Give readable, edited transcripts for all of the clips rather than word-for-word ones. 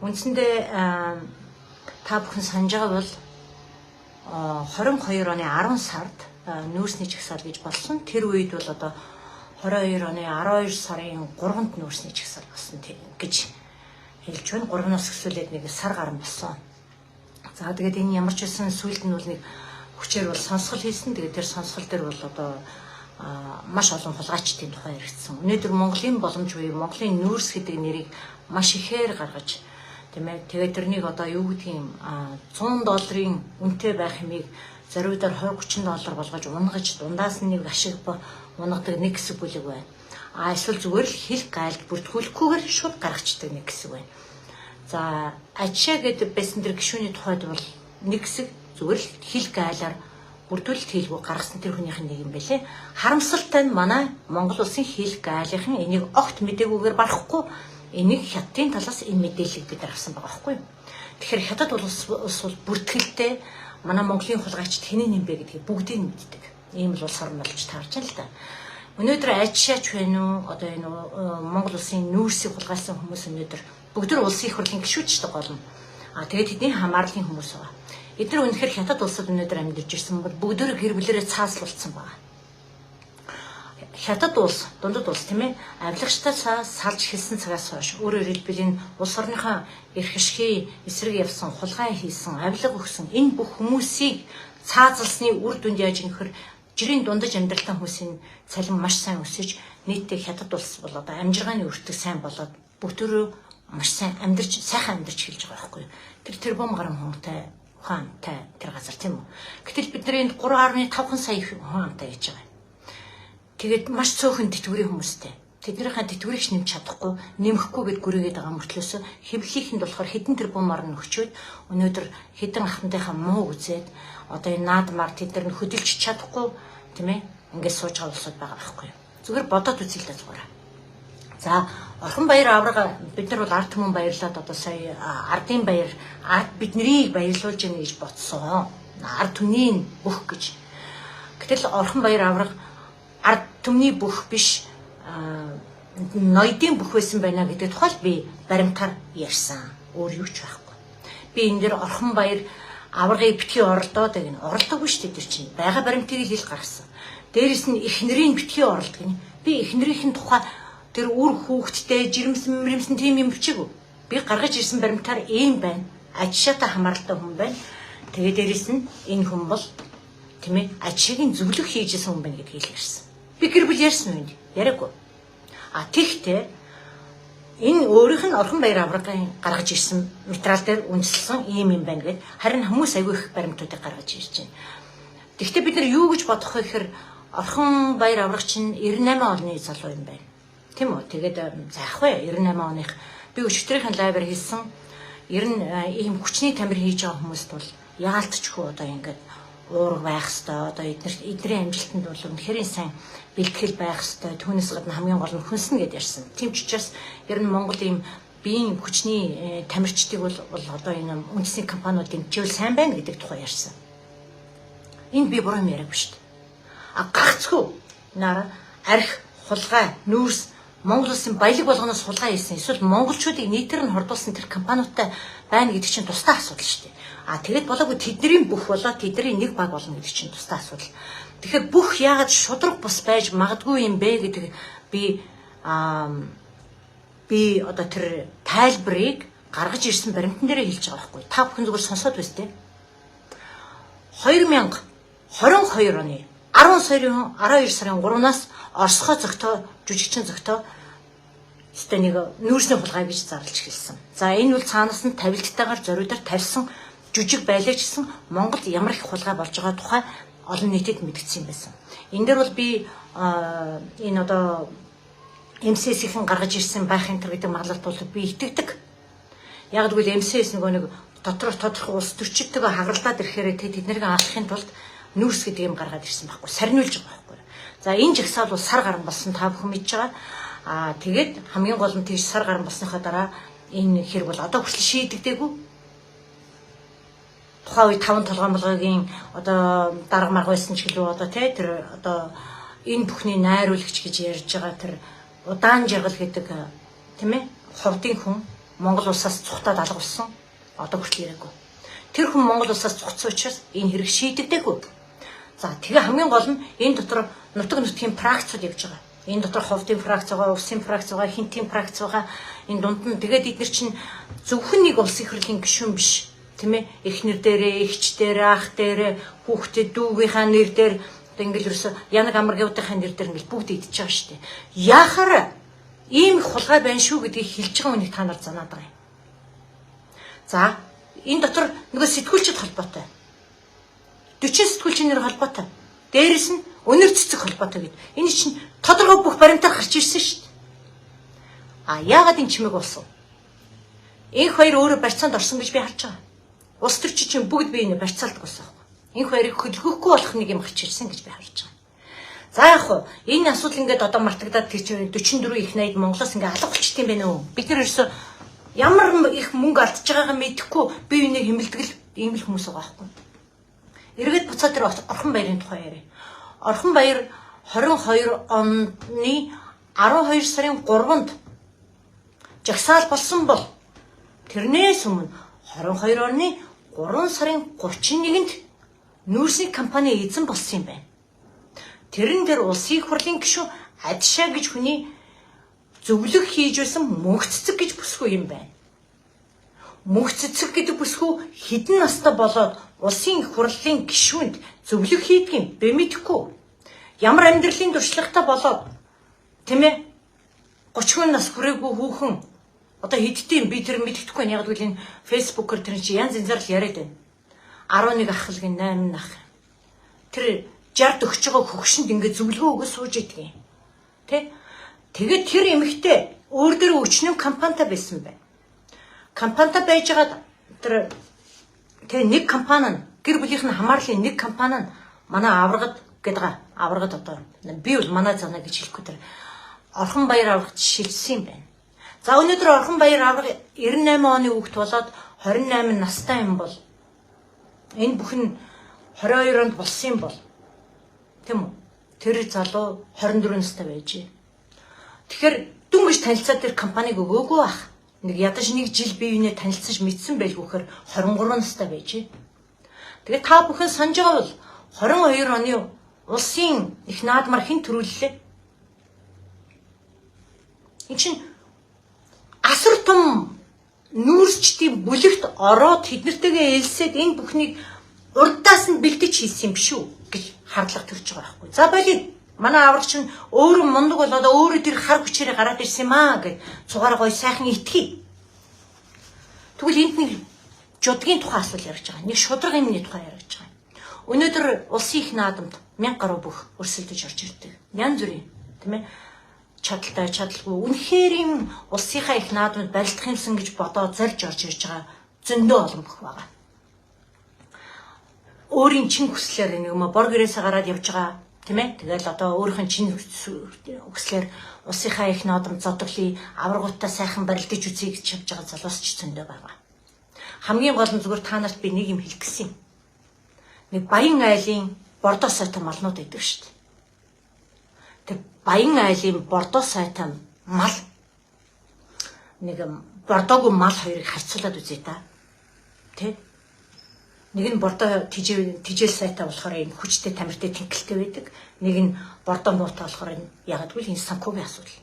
Үндсэндээ та бүхэн санаж байгаа бол 22 оны 10 сард нүүрсний жагсаал гэж болсон. Тэр үед бол одоо 22 оны 12 сарын 3-нд нүүрсний жагсаал болсон гэж хэлж байна. 3-наас өсвөлээд нэг сар гарan болсон. За, тэгээд энэ ямар ч байсан сүүлд нь бол нэг хүчээр бол сонсгол хийсэн. Тэгээд тэр сонсгол дээр бол одоо маш олон хулгайчдын тухай яригдсан. Өнөөдөр Монголын боломж буюу Монголын нүүрс гэдэг нэрийг маш ихээр гаргаж, тийм ээ. Тэгээд тэрнийг одоо юу гэдгийг 100 долларын үнэтэй байх юмыг зориудаар 20 30 доллар болгож унгаж, дундаас нь нэг ашиг унагадаг нэг хэсэг бүлэг байна. А эсвэл зүгээр л хэл гайлд бүртгүүлэхгүйгээр шууд гаргацдаг нэг хэсэг байна. За, Ачаа гэдэг байсан тэр гишүүний тухайд бол нэг хэсэг зүгээр л хэл гайлаар бүрдүүлэлт хийлгүй гаргасан тэр хүнийх нь нэг юм бэлээ. Харамсалтай нь манай Монгол улсын хэл гайлынхан энийг огт мдэггүйгээр барахгүй, энийг хятадын талаас энэ мэдээллийг бид нар авсан байгаа байхгүй юу? Тэгэхээр хятад улс бол бүртгэлтэй манай Монголын хулгайчд хинэн юм бэ гэдгийг бүгдийг мэддэг. Ийм л улс орн болж таарч байна л да. Өнөөдөр ажишаач байна уу? Одоо энэ Монгол улсын нүүрсийг хулгайлсан хүмүүс өнөөдөр бүгд л улсын их хурлын гишүүд ч гол нь. А тэгээд тэдний хамаарлын хүмүүс байгаа. Эдгээр үнэхээр хятад улсад өнөөдөр амьдарч ирсэн бол бүгдөө гэр бүлэрээ цааслуулсан байгаа. Хятад улс, дундад улс, тийм ээ, авилгачтай салж хэлсэн цагаас хойш, өөрөөр хэлбэл, энэ улс орныхоо эрх ашигын эсрэг явсан, хулгай хийсэн, авилга өгсөн энэ бүх хүмүүсийг цаазалсны үр дүнд яаж ингэхэр жирийн дундаж амьдралтай хүмүүсийн цалин маш сайн өсөж, нийтдээ хятад улс бол одоо амжиргааны өртөг сайн болоод бүгдөө маш сайн амьдарч, сайхан амьдарч эхэлж байгаа байхгүй юу. Тэр тэрбум гаруй хүнтэй хүн амтай тэр газар, тийм үү. Гэтэл бид нар энд 3.5 сая хүн амтай гэж байгаа. Тэгээд маш цөөхөн тэтгэврийн хүмүүстэй. Тэднийхээ тэтгэврийг ч нэмж чадахгүй, нэмэхгүй гэд гүрийгээд байгаа мөртлөөсөө хэвлэлийнхэнд болохоор хэдэн тэрбумаар нь өгчөөд, өнөөдөр хэдэн ахмадынхаа муу үзээд одоо энэ наадмаар тэд нар нь хөдөлж чадахгүй, тийм ээ, ингээд сууж байгаа улсууд байгаа байхгүй юу. Зүгээр бодоод үзье л да зүгээр. За, Орхон баяр аврага бид нар бол ард түмэн баярлаад, одоо сая ардын баяр, ард биднийг баярлуулж яах гэж бодсон. Ард түмний бүх гэж. Гэтэл Орхон баяр аврага ард түмний бүх биш, ноёдын бүх байсан байна гэдэг тухай би баримтаар ярьсан. Өөр юу ч байхгүй. Би энэ дээр Орхон баяр аваргыг битгий оролдоод гэнэ. Оролдоогүй шүү дээ тэр чинь. Байгаа баримтыг л хэл гаргасан. Дээрэс нь эхнэрийн битгий оролд гэнэ. Би эхнэрийнхэн тухай тэр үр хүүхэдтэй жирэмсэн мэрэмсэн тийм юм бичээгүй. Би гаргаж ирсэн баримтаар ийм байна. Ажишаатай хамааралтай хүн байна. Тэгээ дээрэс нь энэ хүн бол, тийм ээ, ажишаагийн зөвлөх хийжсэн хүн байна гэдгийг л ярьсан. Би гэр бүл ярьсан уу энд? Яриаггүй. А тэгтээ энэ өөрийнх нь Орхон баяр аваргын гаргаж ирсэн материал дээр үндэслэн ийм юм байна гэд, харин хүмүүс аягүй их баримтуудыг гаргаж ирж байна. Тэгтээ бид нар юу гэж бодох вэ гэхээр Орхон баяр авраг чинь 98 оны залуу юм байна. Тийм үү? Тэгээд за яах вэ? 98 оных би өчигдрийнхэн live аар хэлсэн. Ер нь ийм хүчний тамир хийж байгаа хүмүүст бол яалтчгүй одоо ингээд уурга байх хэвээр, одоо эдний амжилтанд бол үнэхээр сайн бэлтгэл байх хэвээр, түүнээс гадна хамгийн гол нь хүнсэн гэдээ ярьсан. Тийм ч учраас ер нь Монгол ийм биеийн хүчний тамирчдыг бол одоо энэ үндэсний компаниуд дэмживэл сайн байна гэдэг тухай ярьсан. Энд би буруу юм яриаггүй шүү дээ. А гагцхүү нара арх, хулгай, нүүрс, Монгол улсын баялаг болгоноос хулгай хийсэн эсвэл монголчуудыг нийтээр нь хордуулсан тэр компаниудтай байна гэдэг чинь тусдаа асуудал шүү дээ. А тэгээд болоогүй тэдний бүх болоо тэдний нэг баг болно гэдэг чинь тусдаа асуудал. Тэгэхээр бүх яагаад шудраг бус байж магадгүй юм бэ гэдэг би одоо тэр тайлбарыг гаргаж ирсэн баримтан дээрээ хэлж байгаа байхгүй. Та бүхэн зүгээр сонсоод байс тээ. 2022 оны 10 сарын 12 сарын 3-наас Оросхой зөгтөө жүжигчин зөгтөө өстой нэг нүүрсний хулгай гэж зарлж эхэлсэн. За, энэ бол цаанаас нь тавилттайгаар зориудаар тавьсан жүжиг байлаа ч гэсэн Монголд ямар их хулгай болж байгаа тухай олон нийтэд мэдгдсэн юм байсан. Энэ дээр бол би энэ одоо MCS-ийн гаргаж ирсэн байх энэ төр гэдэг магадлалд бол би итгэдэг. Яг гэвэл MCS нөгөө нэг доторх тодорхой улс төрчидтэйгээ хагаралдаад ирэхээр тэднийг алахын тулд нүүрс гэдэг юм гаргаад ирсэн байхгүй, сарниулж байгаа байхгүй. За, энэ жагсаал бол сар гарan болсон, та бүхэн мэдж байгаа. Аа тэгээд хамгийн гол нь тийш сар гарan болсныхоо дараа энэ хэрэг бол одоо хүртэл шийдэгдээгүй. Тухайн үед таван толгой молгойгийн одоо дарга марга байсан ч гэлүү, одоо тий, тэр одоо энэ бүхний найруулагч гэж ярьж байгаа тэр удаан жаргал гэдэг, тийм ээ, ховдын хүн Монгол улсаас цухтаад алга болсон. Одоо хүртэл ирээгүй. Тэр хүн Монгол улсаас цухтсан учраас энэ хэрэг шийдэгдээгүй. За тэгээ хамгийн гол нь энэ дотор нутаг нутгийн фракцууд явж байгаа. Энэ дотор ховдын фракц байгаа, улсын фракц байгаа, хинтийн фракц байгаа. Энэ дунд нь тэгээд эдгээр чинь зөвхөн нэг улсын хурлын гишүүн биш. Тийм ээ? Эхнэр дээрээ, эгч дээрээ, ах дээрээ, хүүхдээ дүүгийнхаа нэр дээр одоо ингээл ерөөсө янаг амаргуудынхаа нэр дээр ингээл бүгд идчихэж байгаа шүү дээ. Яхаар ийм их хулгай байна шүү гэдгийг хэлж байгаа үнийг та нар занаад байгаа юм. За энэ дотор нөгөө сэтгүүлчд холбоотой. 40 сэтгүүлчийн нэр холбоотой. Дээрэс нь өнөр цэцэг холбоотой гэд. Энэ чинь тодорхой бүх баримтаар гарч ирсэн шүү дээ. А яагаад энэ чимээг болсон? Энх хоёр өөрөө барьцаанд орсон гэж би харж байгаа. Улс төрчид чинь бүгд биенээ барьцаалдаг болсон байхгүй. Энх хоёрыг хөдөлгөхгүй болох нэг юм гарч ирсэн гэж би харж байгаа. За яг хуу энэ асуудал ингээд одоо мартагдаад тэр чинь 44 их 80 Монголоос ингээд алга болчихд юм байна уу? Бид нар ерөөсө ямар их мөнгө алдж байгаагаа мэдэхгүй бие биенээ хэмэлдэг л ийм л хүмүүс байгаа байхгүй. Эргээд буцаад тэр Орхон баярын тухай яриа. Орхон баяр 22 оны 12 сарын 3-нд жагсаал болсон бол тэрнээс өмнө 22 оны 3 сарын 31-нд нүүрсний компани эзэн болсон юм байна. Тэрэн дээр улсын их хурлын гишүүн Адшаа гэж хүний зөвлөх хийж байсан мөнх цэцэг гэж бүсгүй юм байна. Мөнх цэцэг гэдэг бүсгүй хэдэн настай болоод улсын их хурлын гишүүнд зөвлөх хийдэг юм бэ мэдэхгүй. Ямар амьдралын туршлагатай болоод тийм ээ 30 нас хүрээгүй хүүхэн одоо хэдтэй юм би тэр мэдэхгүй байна. Яг гэвэл энэ фэйсбүүкээр тэр чи янз янзаар л яриад байна. 11 ахлагын 8 ах. Тэр 60 өгч байгаа хөгшөнд ингээд зөвлөгөө өгөө сууж идэг юм. Тэ? Тэгээд тэр эмэгтэй өөр дээр өчнөө компанитай байсан байна. Компанитай байжгаад тэр тэгээ нэг компани нь гэр бүлийнх нь хамаарлын нэг компани нь манай аврагд гэдэг байгаа. Аврагд одоо би бол манай занаа гэж хэлэхгүй тэр Орхон баяр аврагт шилжсэн юм байна. За өнөөдөр Орхон баяр авраг 98 оны хүүхэд болоод 28 настай юм бол энэ бүхэн 22 онд болсон юм бол тийм үү? Тэр залуу 24 настай байжээ. Тэгэхээр дүнгиж танилцаад тэр компаниг өгөөгүй бах. Нэг ядаж нэг жил бие биенээ танилцаж мэдсэн байлгүйхээр 23 настай байжээ. Тэгээд та бүхэн санаж байгаа бол 22 оны улсын их наадмаар хэн төрүүллээ? Энд чинь асар том нүүрсчдийн бүлэгт ороод тэднэртэйгээ элсээд энэ бүхнийг урдаас нь бэлдэж хийсэн юм биш үү гэж хардлага төрж байгаа байхгүй. За болио. Манай аврагч нь өөрөө мундаг болоод өөрөө тэр хар хүчээрээ гараад ирсэн юм аа гэж цугаар гой сайхан итгэе. Тэгвэл энд нэг жудгийн тухай асуул ярьж байгаа. Нэг шудраг юмны тухай ярьж байгаа. Өнөөдөр улсын их наадамд 1000 гаруй бүх өрсөлдөж орж ирдэг. Янз бүрийн тийм ээ чадaltaй чадalгүй үнэхээр юм улсынхаа их наадамд барилдах юмсан гэж бодоод зорж орж ирж байгаа зөндөө олон бүх байгаа. Өөрийн чин хүслээр нэг юм бор гэрээсээ гараад явж байгаа тийм ээ. Тэгэл одоо өөрийнх нь чин хүслээр улсынхаа их наадамд зодоглоё, аваргуудтай сайхан барилдаж үзье гэж явж байгаа залуус ч зөндөө байгаа. Хамгийн гол нь зүгээр та нарт би нэг юм хэлэх гэсэн юм. Нэг баян айлын бордоо сайтай малнууд байдаг шүү дээ. Тэр баян айлын бордоо сайтай мал нэг бордоогүй мал хоёрыг харьцуулаад үзье та. Тэ? Нэг нь бордоо тижэл сайтай болохоор энэ хүчтэй тамиртай тэнхэлтэй байдаг. Нэг нь бордоо муутай болохоор энэ ягаад гэвэл энэ санхүүгийн асуудал.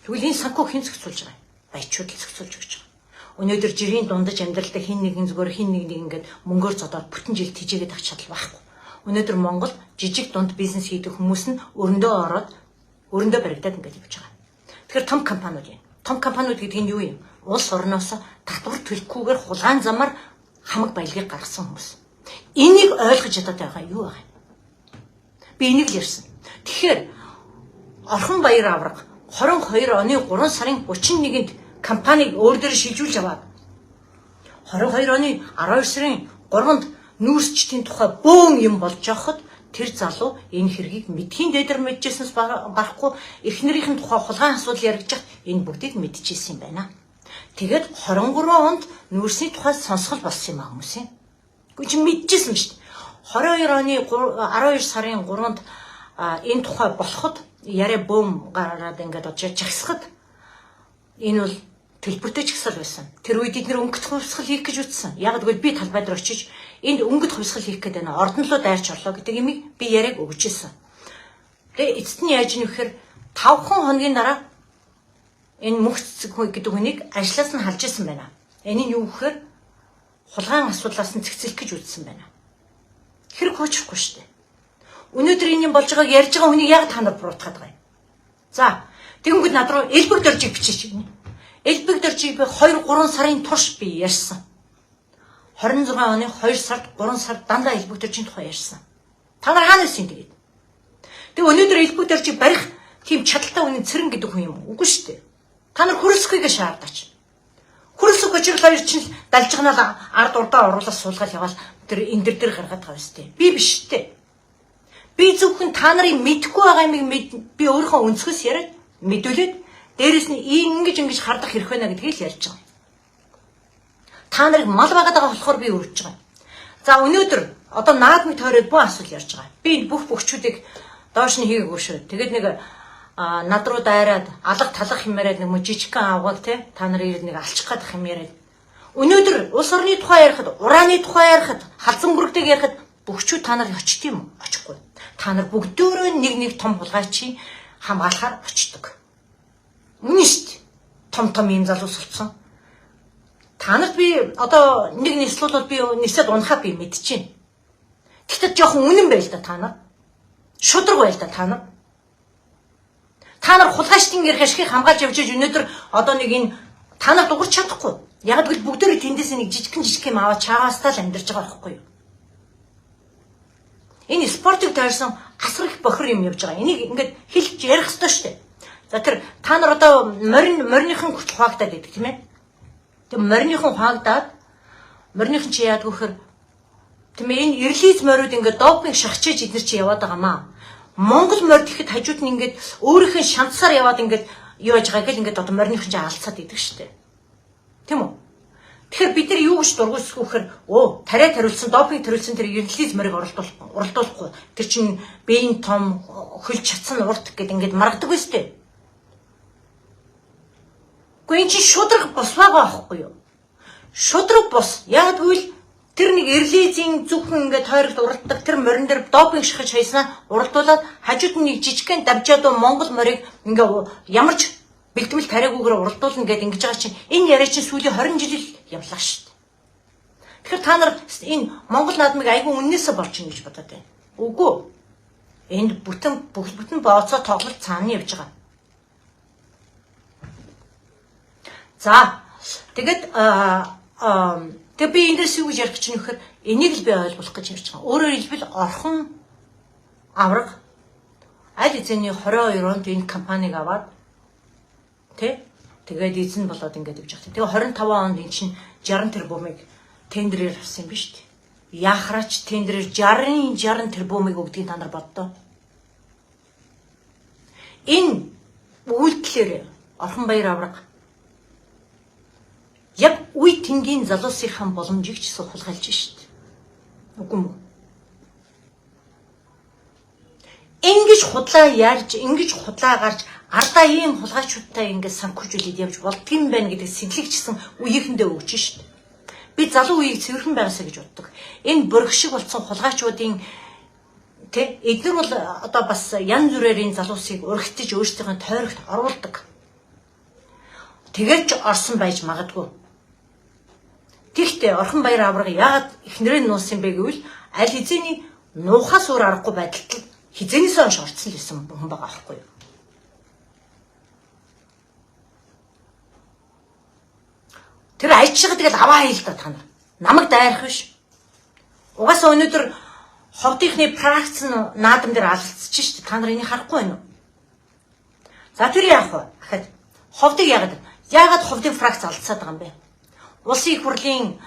Тэгвэл энэ санхүү хэн зохицуулж байгаа юм? Баячууд л зохицуулж өгч байгаа. Өнөөдөр жирийн дундаж амьдралдаа хин нэгэн зүгээр хин нэг нэг ингээд мөнгөөр зодоод бүтэн жил тижээгээд авах чадал байхгүй. Өнөөдөр Монгол жижиг дунд бизнес хийдэг хүмүүс нь өрөндөө ороод өрөндөө баригдаад ингээд явж байгаа. Тэгэхээр том компаниуд юм. Том компаниуд гэдэг нь юу юм? Улс орноос татвар төлөхгүйгээр хулгайн замаар хамаг баялагийг гаргасан хүмүүс. Энийг ойлгож чадаад байгаа юу байгаа юм? Би энийг л ярьсан. Тэгэхээр Орхон баяр авраг 22 оны 3 сарын 31-нд компаниг өөр дээр шилжүүлж аваад 22 оны 12 сарын 3-нд нүүрсчдийн тухай бөөн юм болж явахад тэр залуу энэ хэргийг мэдхийн дээдэр мэдчихсэнс барахгүй эхнэрийнхэн тухай хулгайн асуудал яригдж энэ бүгдийг мэдчихсэн юм байна. Тэгээд 23 онд нүүрсний тухай сонсгол болсон юм а хүмүүсийн. Үгүй чи мэдчихсэн шүү дээ. 22 оны 12 сарын 3-нд энэ тухай болоход яриа бөөм гараад ингээд одоо жагсахад энэ бол Төлбөртэй ч гэсэн байсан. Тэр үед эдгээр өнгөт хувьсгал хийх гэж үтсэн. Яг гэвэл би талбай дээр очиж энд өнгөт хувьсгал хийх гэдэг нь ордонлоо дайрч орлоо гэдэг юмыг би яриаг өгч ирсэн. Тэгээ эцэст нь яаж юм вэхээр 5 хоногийн дараа энэ мөнх цэцэг гэдэг хүнийг ажлаас нь халж исэн байна. Энэ нь юу гэхээр хулгайн асуудлаас нь цэгцэлэх гэж үтсэн байна. Хэрэг хөөчихгүй шүү дээ. Өнөөдөр энэ юм болж байгааг ярьж байгаа хүнийг яг та нар буруутгаад байгаа юм. За, тэгэнгүүт над руу элбэг дөржийг бичээч гинэ. Элбэг дөржийг би 2 3 сарын турш би ярьсан. 26 оны 2 сард 3 сард дандаа элбэг дөржийн тухай ярьсан. Та нар хаана байсан тэгээд? Тэг өнөөдөр элбэг дөржийг барих тийм чадaltaй үнэн цэрэн гэдэг хүн юм уу? Үгүй шүү дээ. Та нар хөрөлсөхийгээ шаардаач. Хөрөлсөх учрал хоёр чинь далжигнал ард урдаа оруулах суулгаал яваал тэр энэ дэр дээр гаргаад байгаа юм шүү дээ. Би биш шүү дээ. Би зөвхөн та нарын мэдэхгүй байгаа юмыг би өөрийнхөө өнцгөөс яриад мэдүүлээд дээрэс нь ингэж ингэж хардах хэрэг байна гэдгийг л ярьж байгаа. Та нарыг мал байгаад байгаа болохоор би өрөж байгаа. За өнөөдөр одоо наадмыг тойроод бүх асуул ярьж байгаа. Би энэ бүх бөхчүүдийг доош нь хийгээгүй шүү. Тэгээд нэг над руу дайраад алга талах юм яриад нэг жижигхэн авгааг те та нар ирээд нэг алчих гадах юм яриад. Өнөөдөр улс орны тухай ярихад, урааны тухай ярихад, халзан бүрэгдэг ярихад бөхчүүд та нар очт юм уу? Очихгүй. Та нар бүгдөөрөө нэг нэг том хулгайчийн хамгаалахаар очдог. Үнэн шүү дээ. Том том юм залуус болсон. Та нарт би одоо нэг нислуул би нисээд унахаа би мэдчихээн. Гэхдээ жоохон үнэн байл та та нар. Шудраг байл та та нар. Та нар хулгайчдын гэрх ашигыг хамгаалж явж байж өнөөдөр одоо нэг энэ та нар дуурч чадахгүй. Яг гэвэл бүгдээрээ тэндээс нэг жижигхэн жижиг юм аваад чаагаастаа л амьдарч байгаа байхгүй юу? Энэ спортыг тойрсон асар их бохир юм явж байгаа. Энийг ингээд хэлж ярих ёстой шүү дээ. За тэр та нар одоо мориныхан хүртэл хуваагдаад байдаг тийм ээ. Тэр мориныхан хуваагдаад мориныхан чи яадаг вөхөр тийм ээ энэ ирлиз мориуд ингээд допинг шахчиж эднэр чи яваад байгаа маа. Монгол морь гэхэд хажууд нь ингээд өөрийнх нь шансаар яваад ингээд юу яаж байгаа гэл ингээд одоо мориныхан чи алцаад идэг шүү дээ. Тийм үү? Тэгэхээр бид нар юу гэж дургуйсах вөхөр өө тариа тариулсан допинг тариулсан тэр ирлиз морийг уралдуулахгүй тэр чин биеийн том хөлж чадсан урт гэд ингээд маргадаг биз дээ. Гэхдээ эн чинь шудраг бус байгаа байхгүй юу? Шудраг бус. Яг тэгвэл тэр нэг эрлизийн зөвхөн ингээд тойрогт уралддаг тэр морин дээр допинг шахаж хайснаа уралдуулаад хажууд нь нэг жижигхэн давжаадуу Монгол морийг ингээ ямар ч бэлтгэл тариагүйгээр уралдуулна гэдээ ингэж байгаа чинь энэ яриа чинь сүүлийн 20 жил явлаа шүү дээ. Тэгэхээр та нар энэ Монгол наадмыг айгүй үннээсээ болж ин гэж бодоод байна. Үгүй. Энд бүтэн бооцоо тоглолт цаана явж байгаа. За тэгээд тэг би эндээс юу гэж ярих гэж нөхөр энийг л би ойлгох гэж ярьж байгаа. Өөрөөр хэлбэл Орхон авраг аль эзэний 22 онд энэ компанийг аваад тэ тэгээд эзэн болоод ингээд явж байгаа. Тэгээ 25 онд эн чинь 60 тэрбумыг тендерээр авсан юм биш үү? Яхраач тендерээр 60 тэрбумыг өгдгийг та нар боддоо. Энэ үйлдэлээр Орхон Баяр авраг яг үе тэнгийн залуусынхаа боломжийг ч гэсэн хулгайлж шít. Үгүй юм уу? Ингэж худлаа ярьж, ингэж худлаа гарч, ардаа ийм хулгайчуудтай ингэж санхүүжүүлээд явж болдгийм байна гэдэг сэтлэг ч гэсэн үеийнхэндээ өгч шít. Би залуу үеийг цэвэрхэн байгаасаа гэж боддог. Энэ бөрг шиг болсон хулгайчуудын тэ эднэр бол одоо бас янз бүрээр энэ залуусыг урагтж өөрсдийнхөө тойрогт оруулдаг. Тэгээд ч орсон байж магадгүй. Тэгтээ Орхон Баяр авраг яагаад эхнэрээ нуусан бэ гэвэл аль хэзээний нуухаас өөр аргагүй байдалд хизээнээс хойш орцсон л байсан хүн байгаа байхгүй юу? Тэр ажиж тэгэл аваа хий л да та нар. Намайг дайрах биш. Угаасаа өнөөдөр ховдынхны пракц нь наадам дээр алалцчих шүү дээ. Та нар энийг харахгүй байна уу? За тэр яах вэ? Дахиад ховдыг яагаад ховдын фракц алдсаад байгаа юм бэ? Улсын их хурлын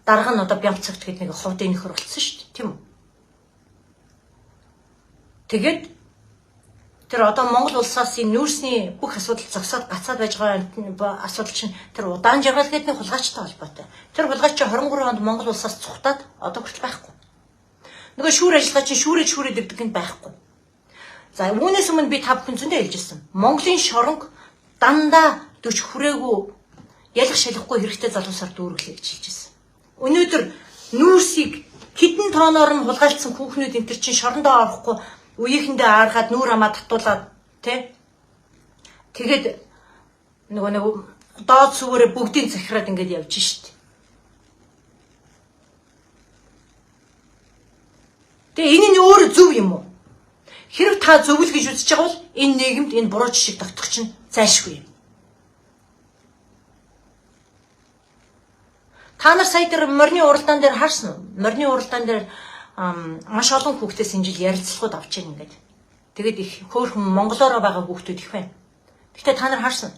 дарга нь одоо Бямцагт гэдэг нэг ховдын нөхөр болсон шүү дээ, тийм үү? Тэгээд тэр одоо Монгол улсаас энэ нүүрсний бүх асуудал зогсоод гацаад байж байгаа асуудал чинь тэр удаан жаргал гэдэг нэг хулгайчтай холбоотой. Тэр хулгайч чинь 23 онд Монгол улсаас цухтаад одоо хүртэл байхгүй. Нөгөө шүүр ажиллагаа чинь шүүрээд ирдэг нь байхгүй. За үүнээс өмнө би та бүхэн зөндөө хэлж ирсэн. Монголын шоронг дандаа 40 хүрээгүй Ялах шалахгүй хэрэгтэй залуусаар дүүргэлээ гэж хэлж байсан. Өнөөдөр нүүрсийг хэдэн тооноор нь хулгайлцсан хүүхнүүд энэ төр чинь шорондоо орохгүй үеийнхэндээ ааргаад нүүр амаа татуулаад тий. Тэгээд нөгөө нэг доод сүвэрээ бүгдийг захираад ингээд явж шít. Тэгээ энэ нь өөр зөв юм уу? Хэрв та зөв л гэж үзэж байгаа бол энэ нийгэмд энэ буруу жишг тогтох чинь зайлшгүй юм. Та нар сая тэр морины уралдаан дээр харсан уу? Морины уралдаан дээр маш олон хүүхдээс энэ жил ярилцлагууд авч яах ингээд. Тэгээд их хөөрхөн монголоороо байгаа хүүхдүүд их байна. Гэхдээ та нар харсан.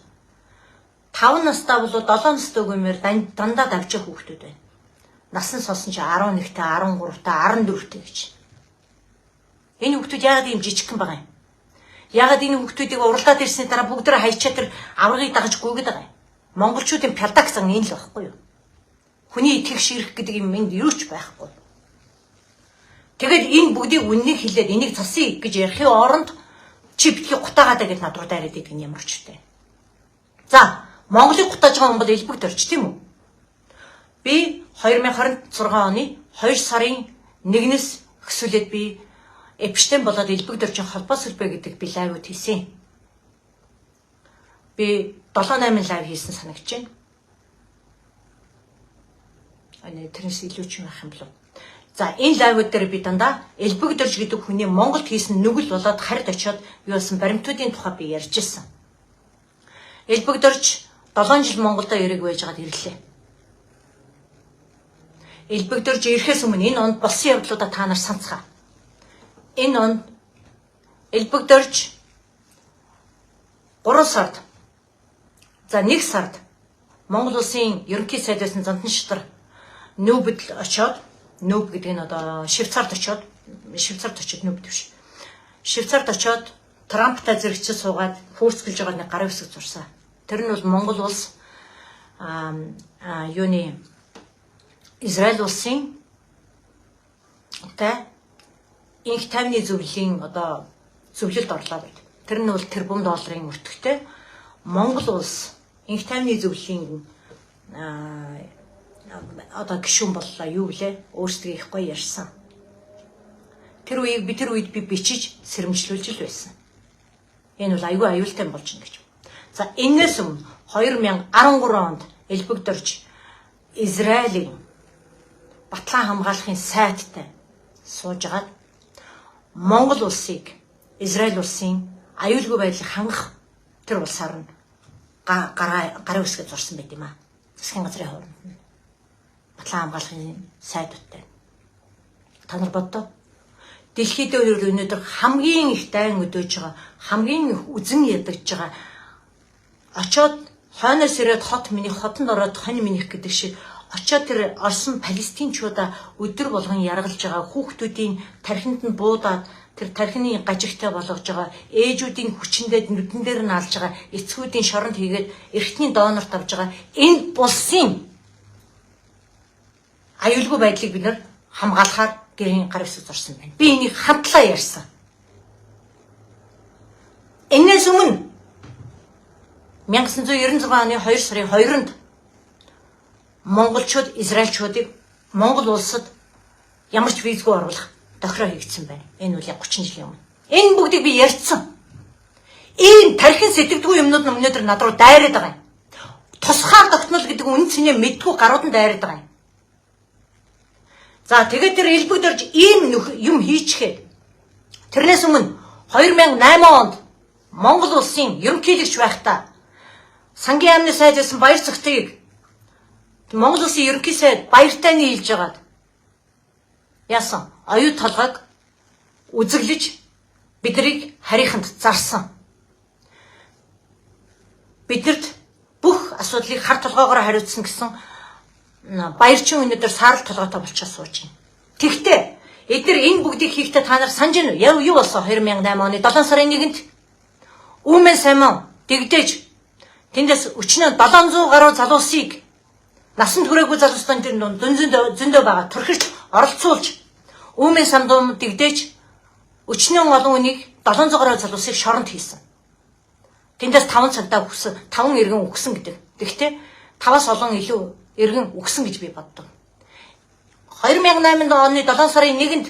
5 настай болоо 7 настай үгүймээр дандаа давжих хүүхдүүд байна. Насан сонсон чи 11-тэй, 13-тай, 14-тэй гэж. Энэ хүүхдүүд яагаад ийм жижигхэн байгаа юм? Яагаад энэ хүүхдүүдийг уралдаад ирсний дараа бүгдээ хайчаа тэр аврагыг дагаж гүйгээд байгаа юм? Монголчуудын пялак зан энэ л багхгүй юу? Хүний итгэх ширх гэдэг юм энд юу ч байхгүй. Тэгээд энэ бүгдийг үннийг хэлээд энийг засъя гэж ярихын оронд чи битгий гутаагаадаа гэж над руу дайраад идэг нь ямар ч үтэй. За, Монголыг гутааж байгаа хүн бол элбэг дөрч тийм үү? Би 2026 оны 2 сарын 1-ээс өксүүлээд би Эпштейн болоод элбэг дөржин холбоос сүлбэ гэдэг би лайвууд хийсэн. Би 7 8 лайв хийсэн санагдаж байна. Ане тэрнээс илүү ч юм байх юм болов. За энэ лайвууд дээр би дандаа элбэг дөрж гэдэг хүний Монголд хийсэн нүгэл болоод харид очиод юу болсон баримтуудын тухай би ярьж ирсэн. Элбэг дөрж 7 жил Монголдо эрэг байжгаад ирлээ. Элбэг дөрж ирэхээс өмнө энэ онд болсон явдлуудаа та нар санацгаа. Энэ онд элбэг дөрж 3 сард за 1 сард Монгол улсын ерөнхий сайд байсан Зандан шатар Нүүбэд очиод, Нүүб гэдэг нь одоо Швейцарт очиод, Швейцарт очиод Нүүбэд биш. Швейцарт очиод Трамптай зэрэгцээ суугаад хүүрцгэлж байгаа нэг гарын үсэг зурсан. Тэр нь бол Монгол улс юуны Израиль улсын та инх тайвны зөвлөлийн одоо зөвлөлд орлоо гэдэг. Тэр нь бол тэрбум долларын өртөгтэй Монгол улс инх тайвны зөвлөлийн одоо гишүүн боллоо юу гэлээ өөрсдөө их гоё ярьсан. Тэр үеийг би тэр үед би бичиж сэрэмжлүүлж л байсан. Энэ бол айгүй аюултай болж байна гэж. За энэс өмнө 2013 онд элбэг дөрж Израилийн батлан хамгаалахын сайттай суужгаад Монгол улсыг Израиль улсын аюулгүй байдлыг хангах тэр улсаар нь гарын үсгээ зурсан байт юм аа. Засгийн газрын хооронд нь батлан хамгаалахын сайдуудтай. Та нар боддоо. Дэлхийд дээр өнөөдөр хамгийн их дайн өдөөж байгаа, хамгийн их үзэн ядагж байгаа очоод хойноос ирээд хот миний хотонд ороод хонь минийх гэдэг шиг очоод тэр орсон палестинчуудаа өдөр болгон яргалж байгаа хүүхдүүдийн тархинд нь буудаад тэр тархины гажигтай болгож байгаа ээжүүдийн хүчиндээ нүдэн дээр нь алж байгаа эцгүүдийн шоронд хийгээд эртний донорт авж байгаа энэ улсын аюулгүй байдлыг бид нар хамгаалахаар гэрийн гар үсэг зурсан байна. Би энийг хамтлаа ярьсан. Энэс өмнө 1996 оны 2 сарын 2-нд монголчууд израильчуудыг Монгол улсад ямар ч визгүй оруулах тохироо хийгдсэн байна. Энэ үл 30 жилийн өмнө. Энэ бүгдийг би ярьсан. Ийм тархин сэтгэдгүй юмнууд нь өнөөдөр над руу дайраад байгаа юм. Тусгаар тогтнол гэдэг үнэн цэнэ мэдгүй гарууд нь дайраад байгаа юм. За тэгээд тэр элбэг дөрж ийм юм хийчихээд тэрнээс өмнө 2008 онд Монгол улсын ерөнхийлөгч байхдаа Сангийн яамны сайд байсан Баяр цогтыг Монгол улсын ерөнхий сайд Баяртай нийлж жагаад яасан оюу толгойг үзэглэж биднийг харийнханд зарсан. Биднэрт бүх асуудлыг хар толгоогоор хариуцсан гэсэн Баярчин өнөөдөр саарал толгойтой болчиход сууж байна. Тэгтээ эдгээр энэ бүгдийг хийхдээ та нар санаж байна уу? Юу болсон 2008 оны 7 сарын 1-нд Үүмэн Саймон дэгдээж тэндээс өчнөө 700 гаруй залуусыг насанд хүрээгүй залуустан тэр зөндөө байгаа төрхөж оролцуулж Үүмэн самдуу дэгдээж өчнөө олон хүнийг 700 гаруй залуусыг шоронд хийсэн. Тэндээс 5 цагдаа өгсөн, 5 иргэн өгсөн гэдэг. Тэгтээ 5-аас олон илүү иргэн үгсэн гэж би боддог. 2008 оны 7 сарын 1-нд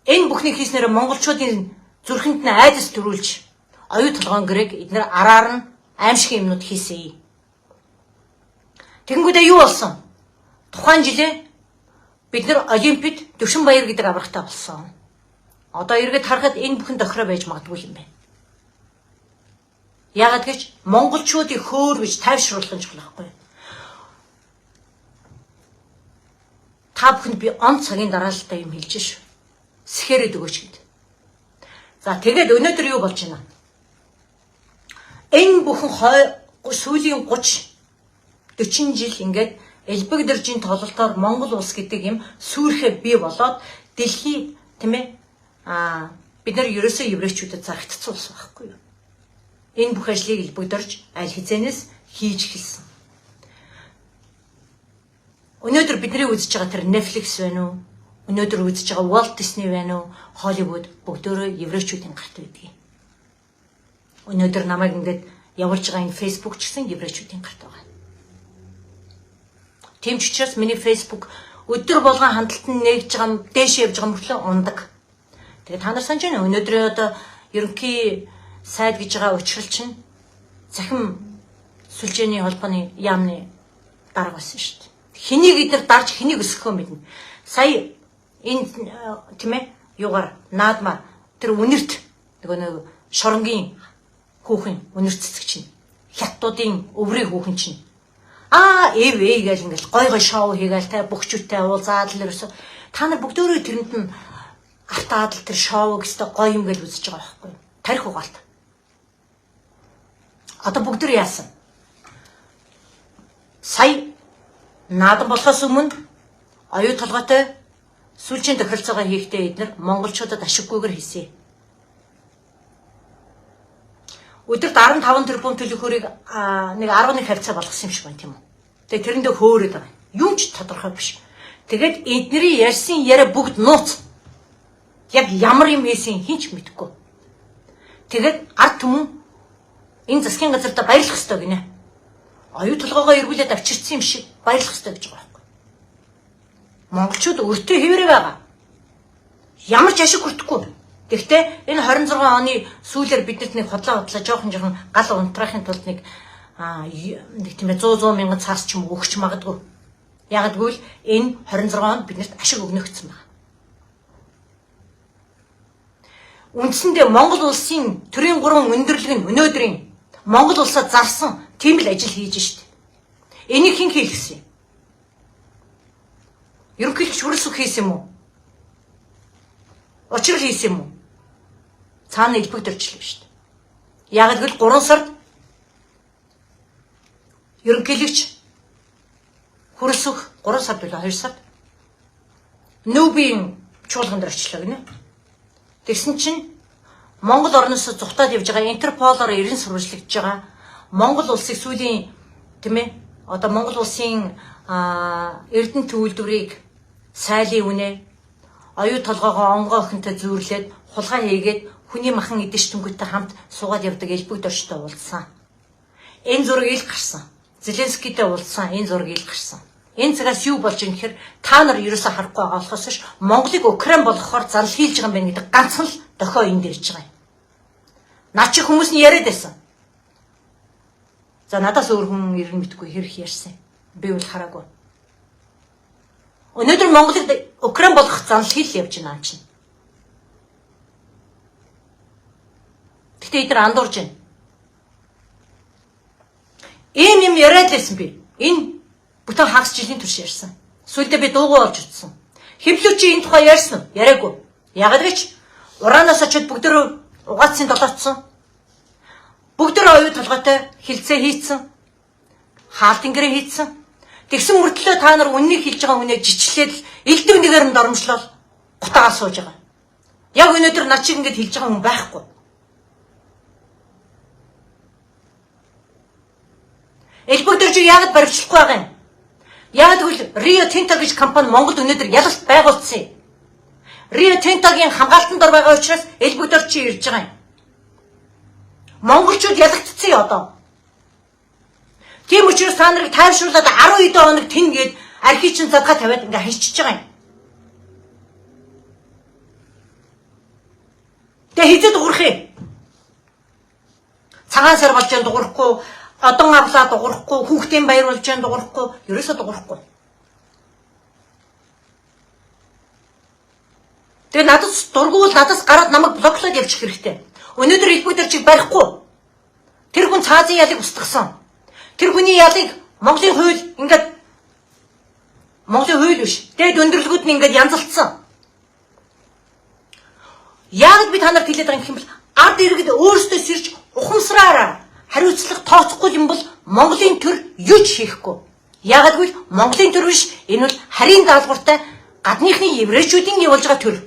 энэ бүхнийг хийснээр монголчуудын зүрхэнд нь айдас төрүүлж оюу толгоон гэрээг эднэр араар нь аимшиг юмнууд хийсэн. Тэгэнгүүтээ юу болсон? Тухайн жилээ бид нар Олимпиад Төвшин баяр гэдэг аврагтай болсон. Одоо эргээд харахад энэ бүхэн тохироо байж магадгүй юм байна. Яагаад гэж монголчуудыг хөөр гэж тайвшруулах нь чухал байхгүй юу? Та бүхэнд би он цагийн дараалалтай юм хэлж шүү. Сэхээрээд өгөөч гэд. За тэгээд өнөөдөр юу болж байна? Энэ бүхэн сүүлийн 30 40 жил ингээд элбэг дэржийн тололтоор Монгол улс гэдэг юм сүрхэ бий болоод дэлхий тийм ээ бид нар ерөөсөө еврейчүүдэд зарагдсан улс байхгүй юу? Энэ бүх ажлыг элбэг дөрж аль хэзээнээс хийж эхэлсэн. Өнөөдөр бидний үзэж байгаа тэр Netflix байна уу? Өнөөдөр үзэж байгаа Walt Disney байна уу? Hollywood бүгдөө еврейчүүдийн гарт байдаг. Өнөөдөр намайг ингээд явуулж байгаа энэ Facebook ч гэсэн еврейчүүдийн гарт байгаа. Тийм ч учраас миний Facebook өдөр болгон хандлт нь нээгж байгаа, дээш явж байгаа мөртлөө ундаг. Тэгээ та нар санаж байна уу? Өнөөдрийн одоо ерөнхий сайд гэж байгаа учрал чинь цахим сүлжээний холбооны яамны дарга байсан шүү дээ. Хэнийг эдгээр дарж хэнийг өсгөхөө мэднэ. Сая энэ тийм ээ юугаар наадмаар тэр үнэрт нөгөө нэг шоронгийн хүүхэн үнэр цэцэг чинь хятадуудын өврийн хүүхэн чинь эв ээ гэл ингээл гой гой шоу хийгээл те бөхчүүтэй уулзаад л ерөөсө та нар бүгдөө тэрэнд нь автаад л тэр шоу гэстэй гоё юм гэл үзэж байгаа байхгүй юу? Тарих угаалт. Одоо бүгд төр яасан? Сая наадам болохоос өмнө оюу толгойтой сүүлчийн тохиролцоогоо хийхдээ эднэр монголчуудад ашиггүйгээр хийсэн. Өдөрт 15 тэрбум төлөх хөрийг нэг 11 хавцаа болгосон юм шиг байна тийм үү. Тэгээ тэрэндээ хөөрöd байгаа. Юм ч тодорхой биш. Тэгээд эднэрийн ярьсан яриа бүгд нууц. Яг ямар юм хийсэн хин ч мэдэхгүй. Тэгээд ард түмэн энэ засгийн газартаа баярлах ёстой гинэ. Оюу толгоогоо эргүүлээд авчирсан юм шиг баярлах ёстой гэж байгаа байхгүй. Монголчууд өртөө хэвээрээ байгаа. Ямар ч ашиг хүртэхгүй. Тэгэхдээ энэ 26 оны сүүлээр биднэрт нэг худлаа жоохон гал унтраахын тулд нэг нэг тийм ээ 100 мянган цаас ч юм уу өгч магадгүй. Яг гэвэл энэ 26 онд биднэрт ашиг өгнө гэсэн байна. Үндсэндээ Монгол улсын төрийн гурван өндөрлөг нь өнөөдрийн Монгол улсаа зарсан тийм л ажил хийж штт. Энийг хэн хийлгэсэн юм? Ерөнхийлөгч Хүрэлсүх хийсэн юм уу? Учрал хийсэн юм уу? Цаана элбэг дөржлөө шүү дээ. Яг л 3 сард ерөнхийлөгч Хүрэлсүх 3 сард билүү 2 сард нүүбийн чуулган дээр очлоо гинэ. Тэгсэн чинь Монгол орноос зүхтаад явж байгаа Интерполоор эрен сурвалжлагдж байгаа Монгол улсыг сүүлийн тийм ээ одоо Монгол улсын Эрдэнэ төвлөрийг сайлын үнэ оюу толгоогоо онгоо охинтой зүүрлээд хулгай хийгээд хүний махан идэж түнхэттэй хамт суугаад явдаг элбэг доржтой уулзсан. Энэ зураг ил гарсан. Зеленскийтэй уулзсан. Энэ зураг ил гарсан. Энэ цагаас юу болж ийм гэхээр та нар ерөөсөө харахгүй байгаа болохоос ш Монголыг Украин болгохоор зал хийлж байгаа юм байна гэдэг ганцхан л дохио энд ирж байгаа юм. Наа чи хүмүүс нь яриад байсан. За надаас өөр хүн ирнэ мэдгүй хэрэг ярьсан. Би бол хараагүй. Өнөөдөр Монголыг Украин болгох занл хийл явж байна чинь. Гэтэ эдгээр андуурж байна. Ийм юм яриад лээсэн би. Энэ бүтэн хагас жилийн турш ярьсан. Сүүлдээ би дуугүй болж утсан. Хэвлүү чи энэ тухай ярьсан уу? Яриаггүй. Ягаад гэж ураанаас очиод бүгдөө угаацсын долоотсон. Бүгдөө оюу толгойтой хилцээ хийцэн. Хаалтын гэрээ хийцэн. Тэгсэн мөртлөө та нар үннийг хэлж байгаа хүнээ жичлээд элдв нэгээр нь доромжлол гутаагаа сууж байгаа. Яг өнөөдөр над чиг ингэж хэлж байгаа хүн байхгүй. Элбэг дөржиг яагаад баривчлахгүй байгаа юм? Яагаад гэвэл Рио Тинто гэж компани Монголд өнөөдөр ялалт байгуулсан юм. Рио Тинтогийн хамгаалтанд ор байгаа учраас элбэг дөржиг ирж байгаа юм. Монголчууд ялагдсан юм одоо. Тийм учраас та нарыг тайвшруулад 10 хэдэн хоног тэн гээд архи чин задгаа тавиад ингээ хайчиж байгаа юм. Тэгээ хизээ дуурах юм. Цагаан сар болж яан дуурахгүй, одон авлаа дуурахгүй, хүүхдийн баяр болж яан дуурахгүй, ерөөсөө дуурахгүй. Тэгээ надад дургуул надаас гараад намайг блоклоод явчих хэрэгтэй. Өнөөдөр элбэг дэржиг барихгүй. Тэр хүн цаазын ялыг устгасан. Тэр хүний ялыг Монголын хууль ингээд Монголын хууль биш. Дээд өндөрлгүүд нь ингээд янзалцсан. Яг би та нарт хэлээд байгаа юм бол ард иргэд өөрсдөө сэрж ухамсараараа хариуцлага тооцохгүй юм бол Монголын төр юу ч хийхгүй. Яагад гэвэл Монголын төр биш, энэ бол харийн даалгавартай гадныхны еврейчүүдийн явуулж байгаа төр.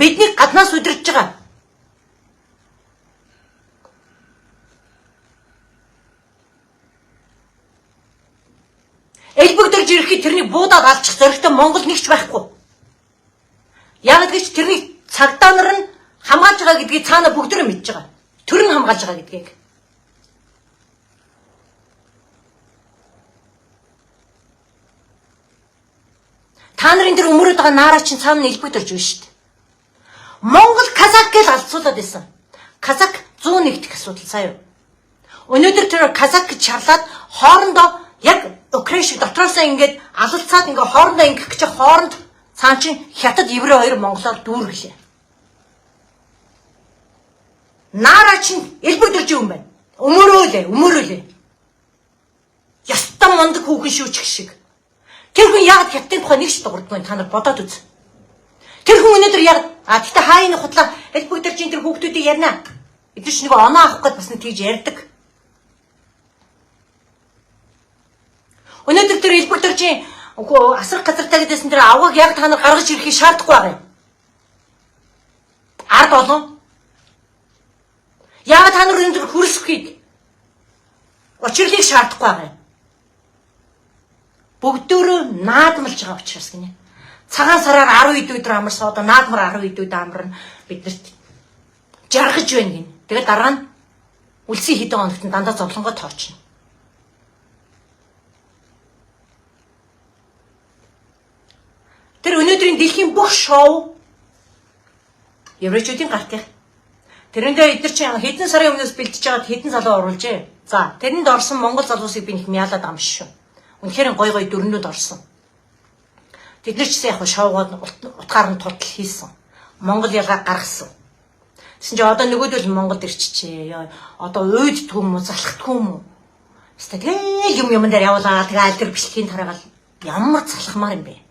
Бидний гаднаас удирдах байгаа. Элбэг дэрж ирэхэд тэрнийг буудаад алчих зоригтой Монгол нэгч байхгүй. Яг гэж тэрнийг цагдаа нар нь хамгаалж байгаа гэдгийг цаана бүгд нь мэдж байгаа. Тэр нь хамгаалж байгаа гэдгийг. Та нарын тэр өмөрөд байгаа наараа чинь цаана элбэг дэрж байна шүү дээ. Монгол казак гэж алцуулаад байсан. Казак 101 дэх асуудал сая. Өнөөдөр тэр казак гэж шарлаад хоорондоо яг Украин шиг дотроосоо ингээд алалцаад ингээд хоорондоо ингэх гэж хооронд цаан чин хятад еврей хоёр монголоор дүүргэлээ. Наараа чин элбэг дэрж юм байна. Өмөрөөлээ, өмөрөөлээ. Ястан мундаг хүүхэн шүүчих шиг. Тэр хүн яг хятадын тухай нэг ч дуурдгүй та нар бодоод үз. Тэр хүн өнөөдөр яг а тэгтээ хааны хутлаа элбэг дэржин тэр хүүхдүүдийг ярина. Эдгээр ч нэг оноо авах гээд бас нэг тийж ярьдаг. Өнөөдөр тэр элбэг дэржин асрах газартай гэдээсэн тэр авгаг яг та нар гаргаж ирэхийг шаардахгүй байгаа юм. Ард олон. Яг та нар өнөөдөр хөрсөхийг учирлыг шаардахгүй байгаа юм. Бүгдөө наадмалж байгаа учраас гинэ. Цагаан сараар 10 хэд өдөр амарсан одоо наадмар 10 хэд өдөр амарна биднэрт жаргаж байна гинэ. Тэгээд дараа нь үлсийн хэдэн хоногт нь дандаа зовлонгоо тоочно. Тэр өнөөдрийн дэлхийн бүх шоу еврейчүүдийн гартыг. Тэрэндээ эдгээр чинь хэдэн сарын өмнөөс бэлтэж байгаад хэдэн залуу оруулжээ. За, тэрэнд орсон монгол залуусыг би нэг мяалаад байгаа юм шүү. Үнэхээр гой гой дөрнүүд орсон. Тэд нар ч гэсэн яг шоугоод утгаар нь тутал хийсэн. Монгол ялгаа гаргасан. Тэгсэн чинь одоо нөгөөдөл Монголд ирчихжээ. Яа, одоо уйддгүй юм уу, залхдаггүй юм уу? Хэвээ тэгэл юм юм дээр явуулаа. Тэгээ аль тэр бичлэгийн тараагаал ямар залхмаар юм бэ?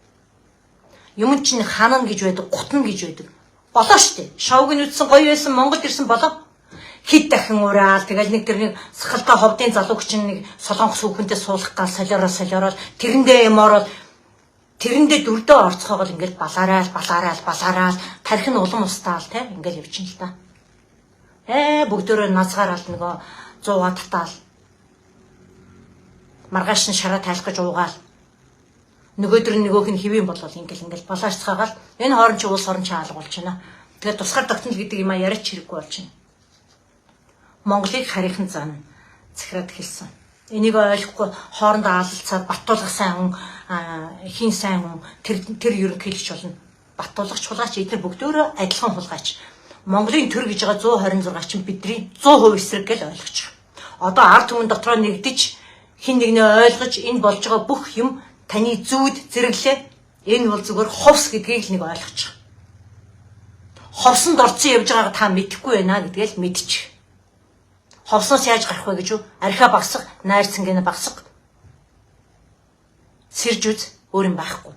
Юм чинь ханана гэж байдаг, гутна гэж байдаг. Болоо штэ. Шоуг нь үзсэн гоё байсан, Монголд ирсэн болоо. Хэд дахин ураал тэгэл нэг тэр нэг сахалтай ховдын залууг чинь нэг солонгос хүүхэнтэй суулгах гал солиороо солиороо тэрэндээ юм ороод тэрэндээ дүрдээ орцохоогоо ингээл балаараал балаараал балаараал тархи нь улам устаал те ингээл явчихна л та. Бүгдөө назгаараал нөгөө 100-аа татаал маргааш нь шараа тайлах гэж уугаал нөгөөдөр нь нөгөөх нь хэвийн болол ингээл ингээл балаарцгаагаал энэ хоорон чи улс орон чи алга болж байна. Тэгээд тусгаар тогтнол гэдэг юм а яриач хэрэггүй болж байна. Монголыг харийнхан зан захираад хэлсэн. Энийг ойлгохгүй хоорондоо алалцаад Баттулгах сайн хүн хин сайн хүн тэр ерөнхийлөгч болно. Баттулгах хулгайч эдгээр бүгдөөрөө адилхан хулгайч. Монголын төр гэж байгаа 126 чинь бидний 100% эсрэг гэж ойлгочих. Одоо ард түмэн дотроо нэгдэж хин нэгнээ ойлгож энэ болж байгаа бүх юм таны зүуд зэрэглээ. Энэ бол зүгээр ховс гэдгийг л нэг ойлгочих. Ховсонд орцсон явж байгааг та мэдэхгүй байна гэдгээл мэдчих. Ховсноос яаж гарах вэ гэж юу? Архиа багсах, найр цэнгэнэ багсах. Сэрж үз, өөр юм байхгүй.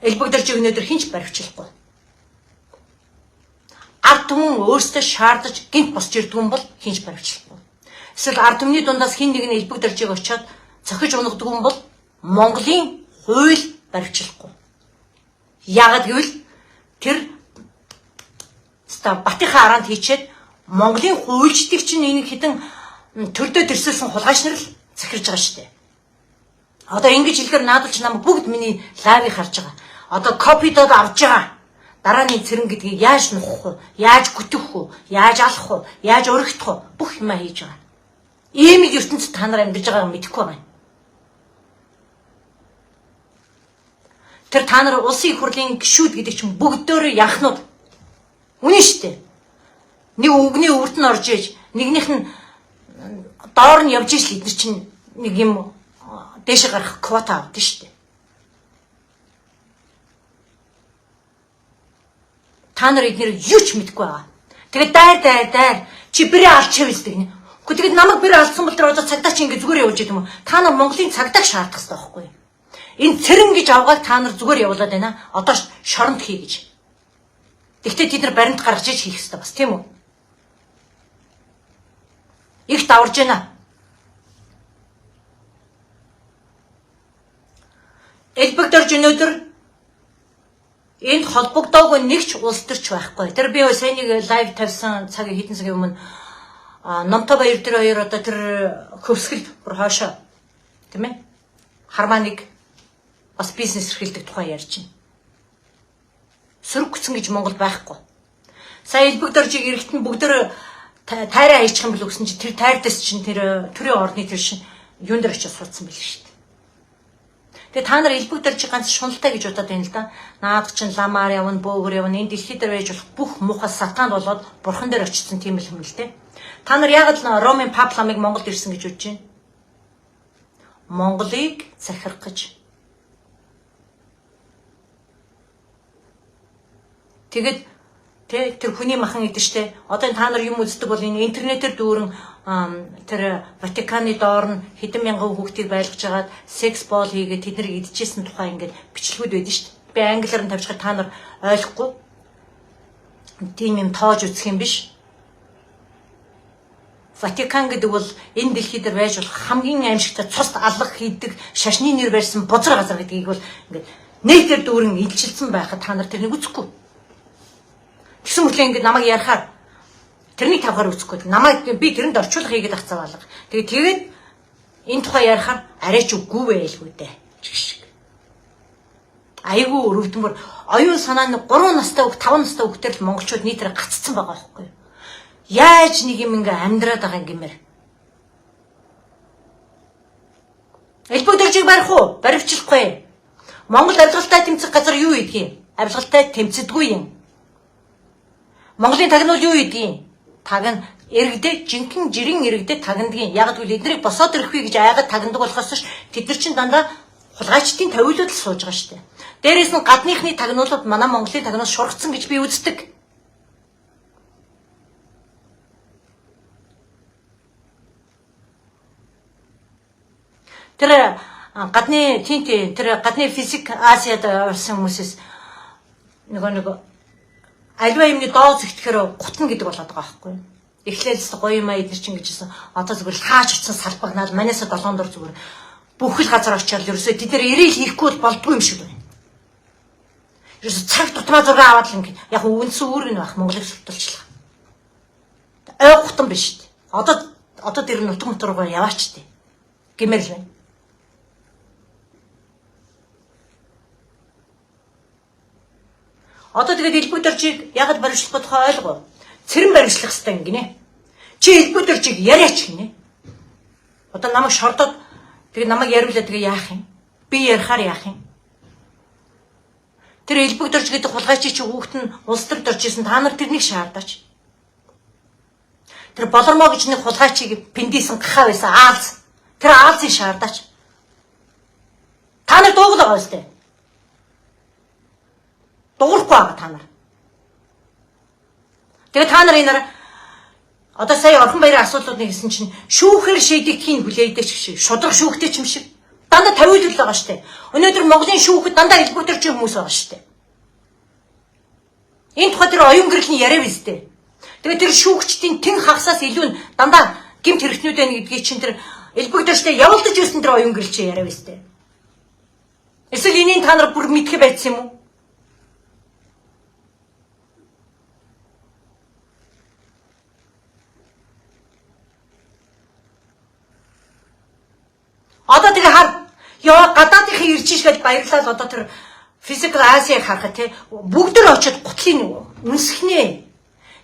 Элбэг дэрж өнөөдөр хинч баривчлахгүй. Ард түмэн өөрсдөө шаардаж гинт босч ирдэг юм бол хинч баривчлахгүй. Эсвэл ард түмний дундаас хин нэг нь элбэг дэржийг очиод цохиж унагадаг юм бол Монголын хууль баривчлахгүй. Яагаад гэвэл тэр Батынхаа араанд хийчээд Монголын хуульчдыг чинь энэ хэдэн төрдөө төрсөлсөн хулгайч нар л захирж байгаа шүү дээ. Одоо ингэж хэлэхээр наадвал чи намайг бүгд миний лайвыг харж байгаа. Одоо копидод авч байгаа. Дарааны цэрэн гэдгийг яаж нухах вэ? Яаж гүтэх вэ? Яаж алах вэ? Яаж өргөтөх вэ? Бүх юмаа хийж байгаа. Ийм л ертөнцид та нар амьдарч байгааг мэдэхгүй байгаа юм. Тэр та нар улсын их хурлын гишүүд гэдэг чинь бүгдөөрөө янхнууд. Үнэн шүү дээ. Нэг үгний өвөрт нь орж иж, нэгнийх нь доор нь явж иж л эдгээр чинь нэг юм дээшээ гарах квота авдаг шүү дээ. Та нар эднэр юу ч мэдэхгүй байгаа. Тэгээд дайр дайр дайр чи бэрээ алчихъя гэдэг нэ. Гэхдээ тэгээд намайг бэрээ алдсан бол тэр одоо цагдаа чи ингэ зүгээр явуулж идэм үү? Та нар Монголын цагдааг шаардах хэрэгтэй байхгүй юу? Энэ цэрэн гэж авгааг та нар зүгээр явуулаад байна. Одоо шоронд хий гэж. Тэгвэл тэд нар баримт гаргаж иж хийх хэрэгтэй бас тийм үү? Их даварж байна. Элбэг дорж өнөөдөр энд холбогдоогүй нэг ч улс төрч байхгүй. Тэр би сайн нэг live тавьсан цаг хэдэн цагийн өмнө Номтой баяр тэр хоёр одоо тэр хөвсгөл бүр хоошоо тийм ээ. Хармаа нэг бас бизнес эрхэлдэг тухай ярьж байна. Сөрөг гүцэн гэж Монгол байхгүй. Сая элбэг доржийг эрэхт нь бүгдөө тайраа хийчих юм бол өгсөн чи тэр тайрдас чинь тэр төрийн орны тэр шин юун дээр очиж суудсан байл шүү дээ. Тэгээ та нар элбэг доржийг ганц шуналтай гэж бодоод байна л да. Наад чинь ламаар явна, бөөгөр явна, энэ дэлхий дээр байж болох бүх муухай сатан болоод бурхан дээр очсон тийм л юм л те. Та нар яг л Ромын пап ламыг Монголд ирсэн гэж бодож байна. Монголыг захирах гэж. Тэгээд тэ тэр хүний махан гэдэг штэ. Одоо та нар юм үздэг бол энэ интернетээр дүүрэн тэр Ватиканы доор нь хэдэн мянган хүүхдийг байлгаж агаад секс бол хийгээд тэднийг идчихсэн тухай ингээд бичлэгүүд байдаг штэ. Би англиар нь тавьчихад та нар ойлгохгүй. Тийм юм тоож үзэх юм биш. Ватикан гэдэг бол энэ дэлхий дээр байж болох хамгийн аимшигтай цус алга хийдэг шашны нэр барьсан бузар газар гэдгийг бол ингээд нийтээр дүүрэн илчилсэн байхад та нар тэрнийг үзэхгүй. Тэгсэн мөртлөө ингээд намайг ярихаар тэрнийг тавхаар үзэхгүй. Намайг би тэрэнд орчуулга хийгээд ах цаваалга. Тэгээд энэ тухай ярихаар арай ч үгүй байлгүй дээ. Шиг. Айгүй өрөвдмөр оюун санаа нь 3 настай хүүхд 5 настай хүүхдээр л монголчууд нийтээр гаццсан байгаа байхгүй юу? Яаж нэг юм ингээ амьдраад байгаа юм гэмээр. Элбэг дөржийг барих уу? Баривчлахгүй. Монгол авилгалтай тэмцэх газар юу хийдгийг? Авилгалтай тэмцдэггүй юм. Монголын тагнуул юу хийдгийг? Таг нь иргэдээ жинхэнэ жирийн иргэдээ тагнадгийн. Яг гэвэл эднийг босоод ирэхгүй гэж айгаад тагнадаг болохоос ш тэд нар чинь дандаа хулгайчдын тавиулууд л сууж байгаа шүү дээ. Дээрээс нь гадныхны тагнуулууд манай Монголын тагнуул шургацсан гэж би үздэг. Тэр гадны тийм тэр гадны физик Азиад орсон хүмүүсээс нөгөө нэг альва юмны доо зэгтгэхээр гутна гэдэг болоод байгаа байхгүй юу? Эхлээл л гоё юм а эдгээр чинь гэжсэн. Одоо зүгээр хаач очсон салбагнаал манайсаа долоон дор зүгээр бүх л газар очиад ерөөсөө тэд нар ирээл хийхгүй бол болдгүй юм шиг байна. Ерөөсөө цаг тутмаа зураг аваад л ингэ яг үндсэн үүрэг нь байх Монголыг сүртэлчлээ. Ой гутан биш үү? Одоо тэр нутаг мут руугаа яваач тээ. Гэмээр л байна. Одоо тэгээд элбэг доржийг ягд баримтлах тухай ойлгоо. Цэрэн баримтлах хэрэгтэй ингэнэ. Чи элбэг доржийг яриач гинэ. Одоо намайг шордоод тэгээд намайг яриулаа тэгээ яах юм? Би ярихаар яах юм? Тэр элбэг дорж гэдэг хулгайчийн чи хүүхэд нь улс төр дорж исэн та нар тэрнийг шаардаач. Тэр болормоо гэж нэг хулгайчийг пэндийсэн гахаа байсан аалз. Тэр аалзыг шаардаач. Та нар дуугал байгаа үстэй. Дуурахгүй байгаа та нар. Тэгээ та нар энэ одоо сая Орхон баярын асуудлуудыг хэлсэн чинь шүүхээр шийдэгдэхийг хүлээдэг ч шиг шудраг шүүхтэй ч юм шиг дандаа тавиулал байгаа штэ. Өнөөдөр Монголын шүүхэд дандаа элбэг доржийн хүмүүс байгаа штэ. Энэ тухай тэр оюун гэрлийн яриа биз дээ. Тэгээ тэр шүүгчдийн тэн хагасаас илүү нь дандаа гэмт хэрэгтнүүд байна гэдгийг чинь тэр элбэг доржтой явуулдаж байсан тэр оюун гэрэл чи яриа биз дээ. Эсвэл энийг та нар бүр мэдхэ байцсан юм уу? Одоо тэгээ хар ёо гадаадынхын ирж иш гэж баярлал одоо тэр Physical Asia харахад те бүгд л очиод гутлын үнсгнээ.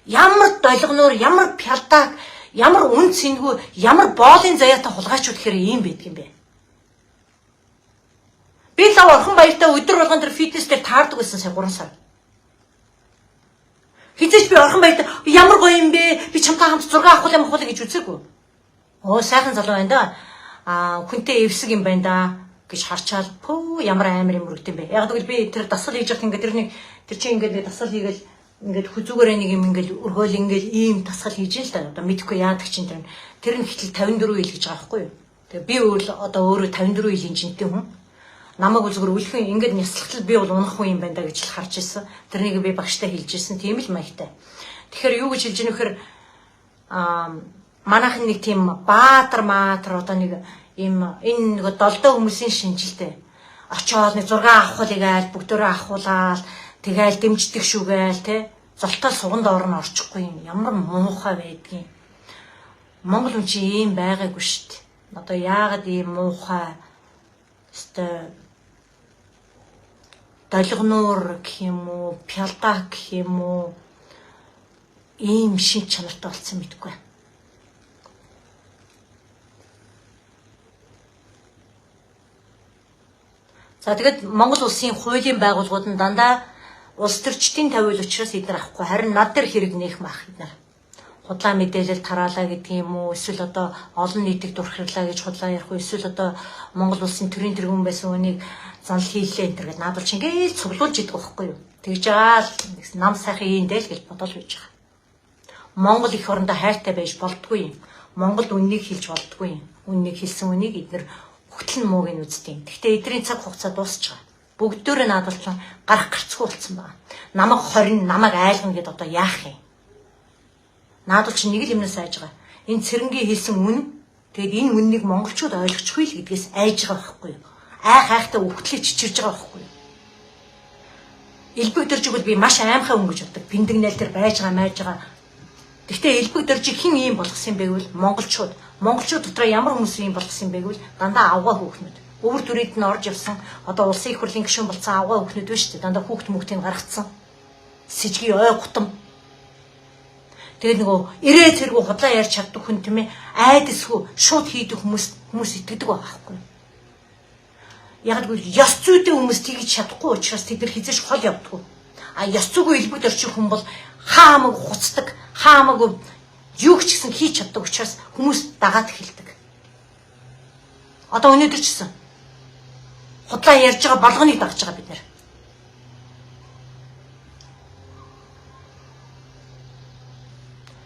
Ямар долгоноор, ямар пялдааг, ямар үн цэнгүй, ямар боолын заяатай хулгайчуд гэхээр ийм байдаг юм бэ. Би лав Орхон баяртай өдөр болгон тэр фитнес дээр таардаг байсан сая 3 сар. Хизээч би Орхон баяртай ямар гоё юм бэ? Би чамтай хамт зураг авах юм авах гэж үзээгүй. Оо сайхан залуу байна да. Аа хүнтэй эвсэг юм байна да гэж харчаал пөө ямар амар юм өргөд юм бэ. Яг гэвэл би тэр дасгал хийж байхад ингээд тэр нэг тэр чинь ингээд нэг дасгал хийгээл ингээд хүзүүгээрээ нэг юм ингээд өргөөл ингээд ийм дасгал хийж л да. Одоо мэдэхгүй яадаг чинь тэр тэр нь хэтэл 54 ил гэж байгаа байхгүй юу. Тэгээ би өөр одоо өөрөө 54 илийн жинтэй хүн. Намайг бол зүгээр үлхэн ингээд няслахтал би бол унах хүн юм байна да гэж л харж ирсэн. Тэрнийг би багштай хэлж ирсэн. Тийм л маягтай. Тэгэхээр юу гэж хэлж ийнө вэхэр аа манайхан нэг тийм баатар маатар одоо нэг ийм энэ нэг долдоо хүмүүсийн шинжилтэй. Очоод нэг зураг авахулыг айл бүгдөө авахулаад тэгээл дэмждэг шүгээл те золтол суганд орно орчихгүй юм. Ямар муухай байдгийг. Монгол хүн чинь ийм байгаагүй шүү дээ. Одоо яагаад ийм муухай өстой долгонуур гэх юм уу, пялда гэх юм уу ийм шин чанартай болсон мэдгүй. За тэгэд Монгол улсын хуулийн байгууллагууд нь дандаа улс төрчдийн тавиул учраас эдгээр авахгүй. Харин над дээр хэрэг нээх мах эдгээр. Худлаа мэдээлэл тараалаа гэдэг юм уу? Эсвэл одоо олон нийтийг дурхирлаа гэж худлаа ярих уу? Эсвэл одоо Монгол улсын төрийн тэргүүн байсан үнийг занл хийлээ энэ төр гэдээ надад чи ингээл цуглуулж идэх байхгүй юу? Тэгж байгаа л нам сайхан ийм дээ л гэж бодол байж байгаа. Монгол их орондоо хайртай байж болдгүй юм. Монголд үннийг хэлж болдгүй юм. Үннийг хэлсэн үнийг эднэр хөтөл нь мууг нь үздэг. Гэхдээ эдний цаг хугацаа дуусч байгаа. Бүгдөө наадвалсан гарах гарцгүй болсон байгаа. Намайг хорин, намайг айлгна гэд одоо яах юм? Наадвал чи нэг л юмнаас айж байгаа. Энэ цэрэнгийн хэлсэн үн тэгээд энэ үннийг монголчууд ойлгочихгүй л гэдгээс айж байгаа байхгүй юу? Айх айхтай өвгтлээ чичирж байгаа байхгүй юу? Элбэг дөржиг бол би маш аимхай хүн гэж боддог. Биндэг найл дээр байж байгаа майж байгаа. Гэхдээ элбэг дөржиг хэн ийм болгосон юм бэ гэвэл монголчууд. Монголчууд дотроо ямар хүмүүс ийм болгосон юм бэ гэвэл дандаа авгаа хүүхнүүд. Өвөр төрөд нь орж явсан. Одоо улсын их хурлын гишүүн болсон авгаа хүүхнүүд биш үү? Дандаа хүүхд мөхтийг гаргацсан. Сэжгийн ой гутам. Тэгээд нөгөө ирээ цэргүү худлаа ярьж чаддаг хүн тийм ээ айдасгүй шууд хийдэг хүмүүс итгэдэг байгаа байхгүй юу? Яг гэвэл ёс зүйтэй хүмүүс тэгж чадахгүй учраас тэд нар хизээш хол явдггүй. А ёс зүйгүй элбэгд орчих хүн бол хаамаг хуцдаг, хаамаг юу ч гэсэн хийж чаддаг учраас хүмүүс дагаад эхэлдэг. Одоо өнөөдөр ч гэсэн худлаа ярьж байгаа болгоныг дагаж байгаа бид нэр.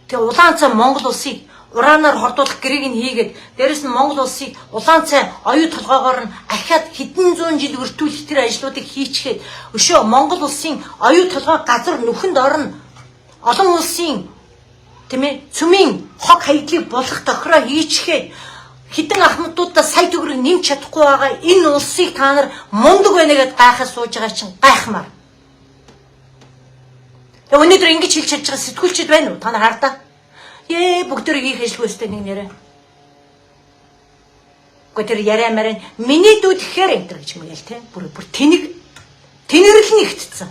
Тэгээ улаан цай Монгол улсыг ураанаар хордуулах гэрээг нь хийгээд дээрэс нь Монгол улсыг улаан цай оюу толгоогоор нь ахиад хэдэн зуун жил өртүүлэх тэр ажлуудыг хийчихэд өшөө Монгол улсын оюу толгой газар нүхэнд орно. Олон улсын тийм ээ цөмийн хог хаядлыг булах тохироо хийчихэд хэдэн ахмадуудаа сая төгрөг нэмж чадахгүй байгаа энэ улсыг та нар мундаг байна гэдээ гайхаж сууж байгаа чинь гайхмаар. Тэгээ өнөөдөр ингэж хэлж чадж байгаа сэтгүүлчд байна уу? Та нар хардаа. Ээ бүгдөө хийх ажилгүй өстэй нэг нэрэ. Гэхдээ тэр яриа мараа миний дүү тэгэхээр энэ төр гэж мэгэл те. Бүр тэнэг тэнэрл нь ихтцэн.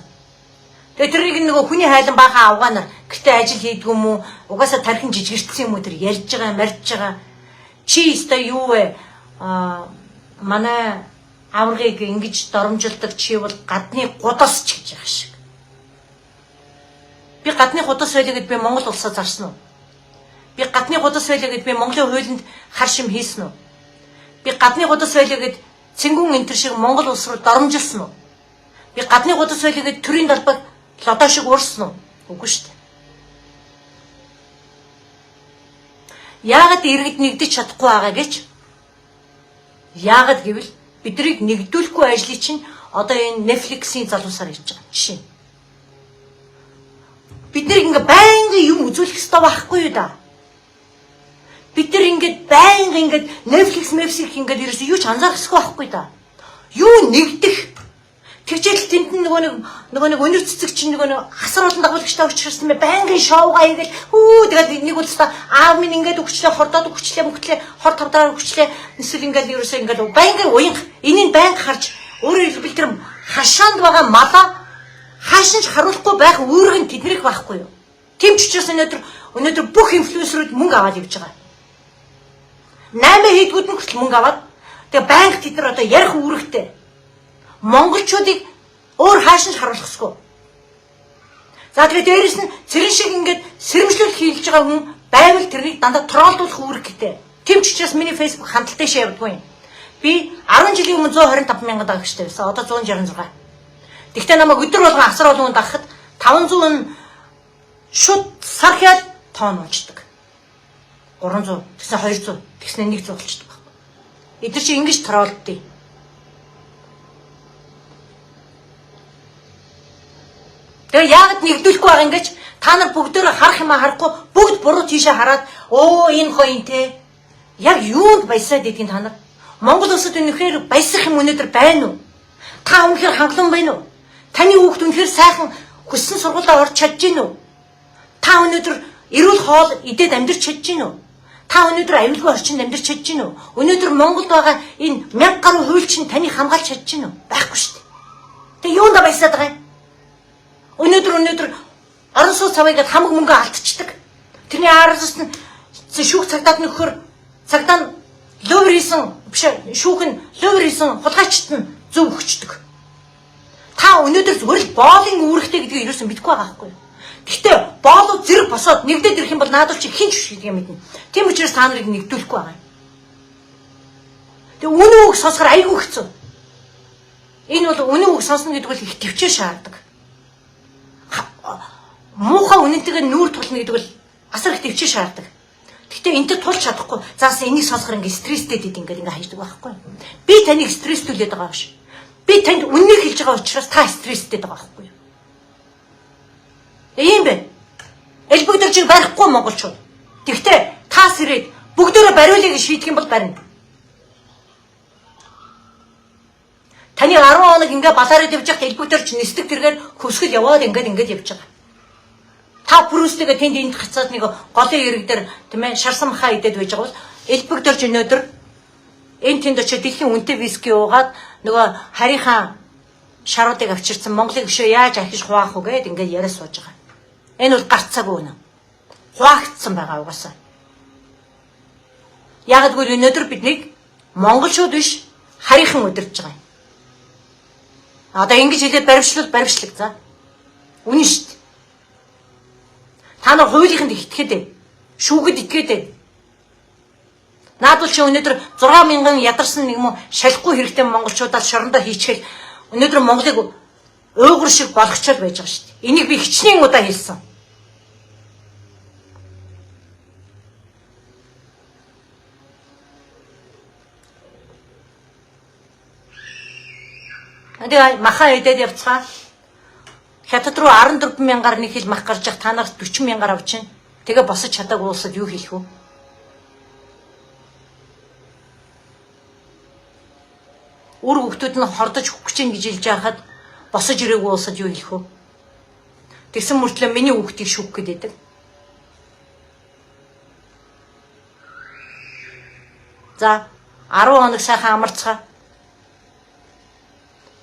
Тэгээ тэрийг нөгөө хүний хайлан баахан авгаанаар гэртээ ажил хийдгүү юм уу? Угаасаа тархин жижигэрсэн юм уу тэр ярьж байгаа марж байгаа. Чи өстой юу вэ? Аа манай аваргыг ингэж доромжилдог чи бол гадны гудас ч гэж байгаа шиг. Би гадны гудас байлаа гэд би Монгол улсаа зарсан уу? Би гадны гудас байлаа гэд би Монголын хуулинд хар шим хийсэн үү? Би гадны гудас байлаа гэд цэнгүүн энтер шиг Монгол улс руу доромжилсан уу? Би гадны гудас байлаа гэд төрийн далбаг лодоо шиг уурсан уу? Үгүй шүү дээ. Яагаад иргэд нэгдэж чадахгүй байгаа гэж? Яагаад гэвэл бидрийг нэгдүүлэхгүй ажлыг чинь одоо энэ Netflix-ийн залуусаар хийж байгаа жишээ. Бид нэр ингээ байнгын юм үзүүлэх ёстой байхгүй юу да? Бид нар ингээд байнга ингээд Netflix, Netflix ингээд ерөөсөө юу ч анзаарах ёсгүй байхгүй да. Юу нэгдэх. Тэгжэл тэнд нь нөгөө нэг өнөр цэцэг чинь нөгөө нэг асар олон дагуулагчтай учраас тийм ээ байнгын шоугаа хийгээл хүү тэгээд нэг удаа аав минь ингээд өгчлээ, хордоод өгчлээ, мөгтлээ, хор тавдраар өгчлээ. Эсвэл ингээд ерөөсөө ингээд байнгын уянх энийг байнга харж Өөрөөр хэлбэл тэр хашаанд байгаа малаа хаашин ч харуулахгүй байх үүрэг нь тэднэрх байхгүй юу? Тийм ч учраас өнөөдөр бүх инфлюенсерүүд мөнгө аваад явж байгаа. 8 хийдгүүд нь хүртэл мөнгө аваад тэгээ байнга тэд нар одоо ярих үүрэгтэй. Монголчуудыг өөр хаашин ч харуулах ёсгүй. За тэгээ дээрэс нь цэрэн шиг ингээд сэрэмжлүүлэх хийлж байгаа хүн байвал тэрнийг дандаа троллдуулах үүрэгтэй. Тийм ч учраас миний Facebook хандлтын шээ явдгүй юм. Би 10 жилийн өмнө 125 мянган дагагчтай байсан. Одоо 166. Тэгвэл намайг өдөр болгон асар олон хүн дагахад 500 нь шууд сархиад тоон уучдаг. 300 тэгсэн 200 тэгсэн 100 болчдөг байхгүй. Эдгээр чи ингэж троллдъё. Тэгээ яагаад нэгдүүлэхгүй байгаа ингэж та нар бүгдөө харах юм харахгүй бүгд буруу тийшээ хараад оо энэ хоёын те яг юунд баясаад идгийг та нар Монгол улсад үнэхээр баясах юм өнөөдөр байна уу? Та үнэхээр хангалуун байна уу? Таны хүүхд үнэхээр сайхан хүссэн сургуульд орж чадж гин үү? Та өнөөдөр эрүүл хоол идээд амьдарч чадж гин үү? Та өнөөдөр аюулгүй орчинд амьдарч чадж гин үү? Өнөөдөр Монголд байгаа энэ 1000 гаруй хууль чинь таныг хамгаалж чадж гин үү? Байхгүй шүү дээ. Тэгээ юунд баясаад байгаа юм? Өнөөдөр орон сууц авъя гэд хамаг мөнгө алдчихдаг. Тэрний араас нь шүүх цагдаад нөхөр цагдаа нь ловер хийсэн биш шүүх нь ловер хийсэн хулгайчт нь зөв өгчдөг. Та өнөөдөр зүгээр л боолын үүрэгтэй гэдгийг ерөөсөн мэдэхгүй байгаа байхгүй юу? Гэхдээ боолууд зэрэг босоод нэгдээд ирэх юм бол наадвал чи хин ч биш гэдгийг мэднэ. Тийм учраас та нарыг нэгдүүлэхгүй байгаа юм. Тэгээ үнэн үг сонсохоор айгүй хэцүү. Энэ бол үнэн үг сонсно гэдэг бол их төвчээр шаарддаг. Муухай үнэнтэйгээ нүүр тулна гэдэг бол асар их төвчээр шаарддаг. Гэхдээ энтэй тулж чадахгүй. Заас энийг сонсохоор ингээ стресстэй дэд ингээд ингээ хайждаг байхгүй. Би таныг стресстүүлээд байгаа биш. Би танд үннийг хэлж байгаа учраас та стресстэй байгаа байхгүй. Ийм бэ. Элбэг дөржийг барихгүй монголчууд. Тэгвэл та сэрээд бүгдөө бариулъя гэж шийдэх юм бол барина. Таны 10 хоног ингээ балаараа явж байхад элбэг дөрж нисдэг тэргээр хөвсгөл яваад ингээд явж байгаа. Та бүрүүстэйгээ тэнд энд хацаад нэг голын ирэг дээр тийм ээ шарсан махаа идээд байж байгаа бол элбэг дөрж өнөөдөр энэ тэнд очиж дэлхийн үнэтэй виски уугаад нөгөө харийнхаа шаруудыг авчирсан Монголыг өшөө яаж ахиж хуваах вэ гэд ингээд яриа сууж байгаа. Энэ бол гарцаагүй үнэ. Хуваагдсан байгаа угаасаа. Яг гэвэл өнөөдөр биднийг монголчууд биш харийнхан удирдах байгаа юм. Одоо ингэж хэлээд баримтлал баримтлаг за. Үнэн шүү дээ. Та нар хуулийнханд итгэхэд ээ. Шүүгэд итгээд ээ. Наадвал чи өнөөдөр 6000 ядарсан нэг юм шалахгүй хэрэгтэй монголчуудаа шорондоо хийчихэл өнөөдөр Монголыг уйгур шиг болгочоод байж байгаа шүү дээ. Энийг би хичнээн удаа хэлсэн. Тэгээ маха идээд явцгаа. Хятад руу 14 мянгаар нэг хил мах гарч явах та нарт 40 мянгаар авчин. Тэгээ босож чадаагүй улсад юу хийх вэ? Үр хүүхдүүд нь хордож өгөх гэж гэж хэлж байхад босож ирээгүй улсад юу хэлэх вэ? Тэгсэн мөртлөө миний хүүхдийг шүүх гээд байдаг. За 10 хоног сайхан амарцгаа.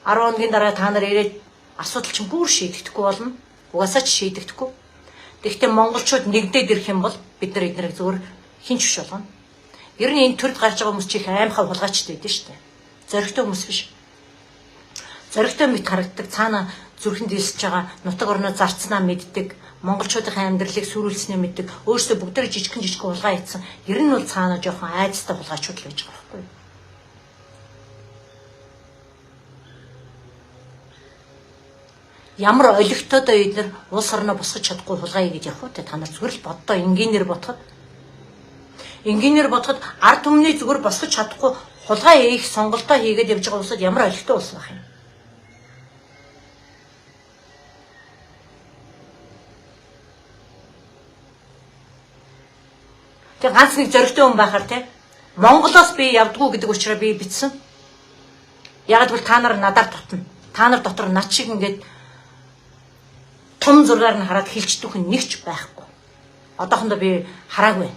10 хоногийн дараа та нар ирээд асуудал чинь бүр шийдэгдэхгүй болно. Угаасаа ч шийдэгдэхгүй. Тэгэхдээ монголчууд нэгдээд ирэх юм бол бид нар эднэрийг зөвөр хин ч биш болгоно. Ер нь энэ төрд гарч байгаа хүмүүс чи их аймхай хулгайчд байдэн шүү дээ. Зоригтой хүмүүс биш. Зоригтой мэт харагддаг, цаана зүрхэнд элсэж байгаа нутаг орноо зарцнаа мэддэг, монголчуудын амьдралыг сүрүүлснээ мэддэг, өөрсдөө бүгдээрээ жижигхэн жижигхэн хулгай хийсэн. Ер нь бол цаана жоохон айцтай хулгайчуд л байж байгаа байхгүй юу? Ямар олигтойдоо эднэр улс орноо босгож чадахгүй хулгай гэж явах вэ? Та нар зүгээр л боддоо энгийнээр бодоход. Энгийнээр бодоход ард түмний зүгээр босгож чадахгүй хулгай хийх сонголтоо хийгээд явж байгаа улсад ямар олигтой улс байх юм? Тэг ганц нэг зоригтой хүн байхаар те Монголоос би явдггүй гэдэг учраас би битсэн. Яг л та нар надаар тутна. Та нар дотор над шиг ингээд том зургаар нь хараад хилчдэх хүн нэг ч байхгүй. Одоохондоо би хараагүй.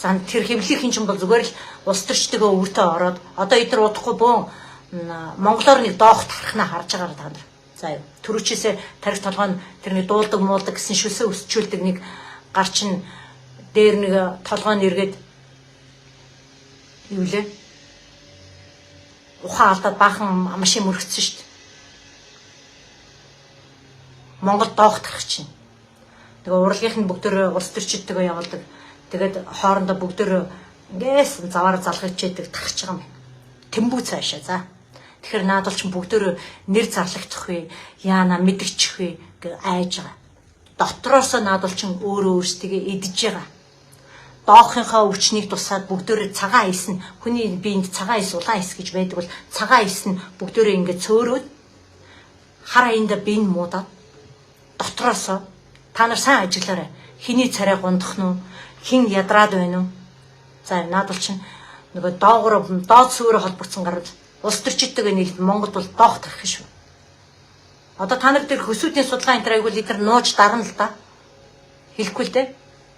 За тэр хэвлэлийн чинь бол зүгээр л улс төрчдөгөө өвөртөө ороод одоо эдгээр удахгүй бөөн монголоор нэг доох тархнаа харж байгаараа та нар. За юу. Төрүүчээсээ тарих толгой нь тэр нэг дуулдаг муулдаг гэсэн шүсээ өсчүүлдэг нэг гар чин дээр нэг толгой нь эргээд юу лээ? Ухаан алдаад баахан машин мөргөцсөн шүү дээ. Монгол доох тарах чинь. Тэгээ урлагийнх нь бүгдөө улс төрчидтэйгээ явуулдаг. Тэгээд хоорондоо бүгдөө ингээс заваар залгаж чийдэг тархаж байгаа юм байна. Тэмбүү цаашаа за. Тэгэхээр наадвал чинь бүгдөө нэр зарлагдах вэ? Яана мэдгчих вэ гэж айж байгаа. Дотроосоо наадвал чинь өөрөө өөрсдийгөө идэж байгаа. Доохынхоо өвчнийг тусаад бүгдөө цагаан эс нь хүний биед цагаан эс, улаан эс гэж байдаг бол цагаан эс нь бүгдөө ингээд цөөрөөд хар аянда бие нь муудаад дотроосоо та нар сайн ажиглаарай. Хиний царай гундах нь уу? Хин ядраад байна уу? За наадвал чинь нөгөө доогоор доод сүрэ холбогдсон гарууд улс төрчидтэйгээ нийлээд Монголд бол доох тарах шүү. Одоо та нар тэр хөсүүдийн судалгаа энэ төр айгуул эдгээр нууж дарна л да. Хэлэхгүй л дээ.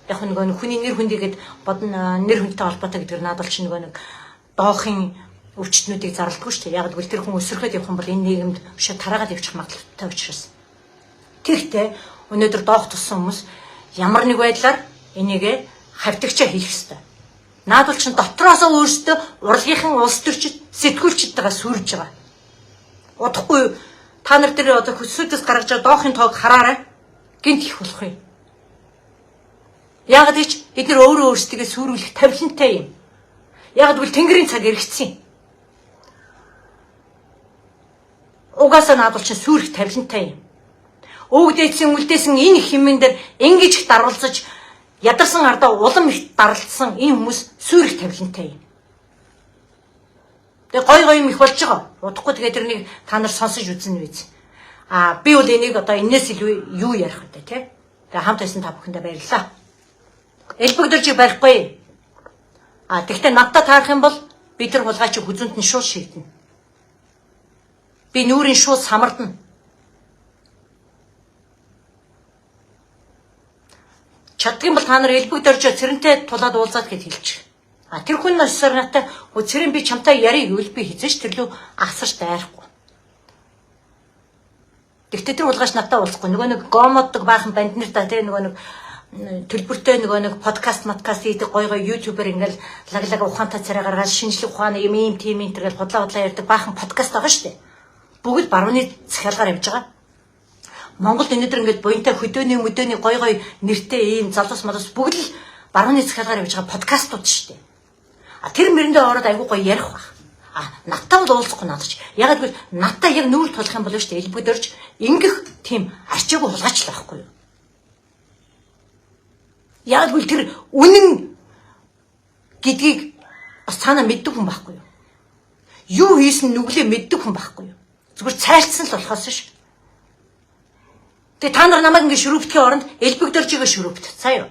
Яг нөгөө хүний нэр хүндийгэд бодно нэр хүндтэй холбоотой гэдгээр наадвал чинь нөгөө нэг доохын өвчтнүүдийг зарлдаггүй шүү дээ. Яг гэвэл тэр хүн өсөрхөд явах юм бол энэ нийгэмд өшөө тараагаад явчих магадлалтай учраас. Тэгэхдээ өнөөдөр доох туссан хүмүүс ямар нэг байдлаар энийгээ хавтагчаа хийх ёстой. Наадвал чинь дотроосоо өөрсдөө урлагийнхан улс төрчид сэтгүүлчдтэйгээ сүрж байгаа. Удахгүй та нар тэр одоо хөсөөдөөс гаргаж байгаа доохын тоог хараарай. Гинт их болох юм. Яг гэж бид нар өөрөө өөрсдийгөө сүрүүлэх тавилантай юм. Яг гэвэл Тэнгэрийн цаг эргэцсэн юм. Угаасаа наадвал чинь сүрэх тавилантай юм. Өвөг дээдсийн үлдээсэн энэ их хэмээн дээр ингэж их дарвалзаж ядарсан ардаа улам их даралдсан энэ хүмүүс сүрэх тавилантай юм. Тэгээ гой гой юм их болж байгаа. Удахгүй тэгээ тэрнийг та нар сонсож үзнэ биз. А би бол энийг одоо энэс илүү юу ярих вэ те? Тэгээ хамт байсан та бүхэндээ баярлалаа. Элбэг дөржийг барихгүй. А тэгтээ надтай таарах юм бол би тэр хулгайч хүзүүнд нь шууд шийднэ. Би нүүрийн шууд самардна. Чаддаг юм бол та нар элбэг дөржөө цэрэнтэй тулаад уулзаад гэж хэлчих. А тэр хүн өсөр надтай цэрэн би чамтай яриг гэвэл би хизээш тэрлүү асарч дайрахгүй. Тэгтээ тэр хулгайч надтай уулзахгүй. Нөгөө нэг гомоддог баахан банд нар та тэр нөгөө нэг төлбөртэй нөгөө нэг подкаст маткаст хийдэг гой гой ютубер ингээл лаг лаг ухаантай царай гаргаад шинжлэх ухааны юм ийм тийм энэ төргээл худлаа худлаа ярьдаг баахан подкаст байгаа шүү дээ. Бүгд барууны захиалгаар явж байгаа. Монголд өнөөдөр ингээд буянтай хөдөөний мөдөөний гой гой нэртэй ийм залуус малуус бүгд л барууны захиалгаар явж байгаа подкастууд шүү дээ. А тэр мэрэндээ ороод айгуу гоё ярих байх. А надтай бол уулзахгүй надад ч. Ягаад гэвэл надтай яг нүүр тулах юм бол шүү дээ. Элбэг дөрж ингэх тийм арчаагүй хулгайч л байхгүй юу? Яг л тэр үнэн гэдгийг бас цаанаа мэддэг хүн байхгүй юу? Юу хийсэн нүглээ мэддэг хүн байхгүй юу? Зүгээр цайлцсан л болохоос ш. Тэгээ та нар намайг ингэ шүрүүптгэхийн оронд элбэг дөржигээ шүрүүпт. Цаа юу?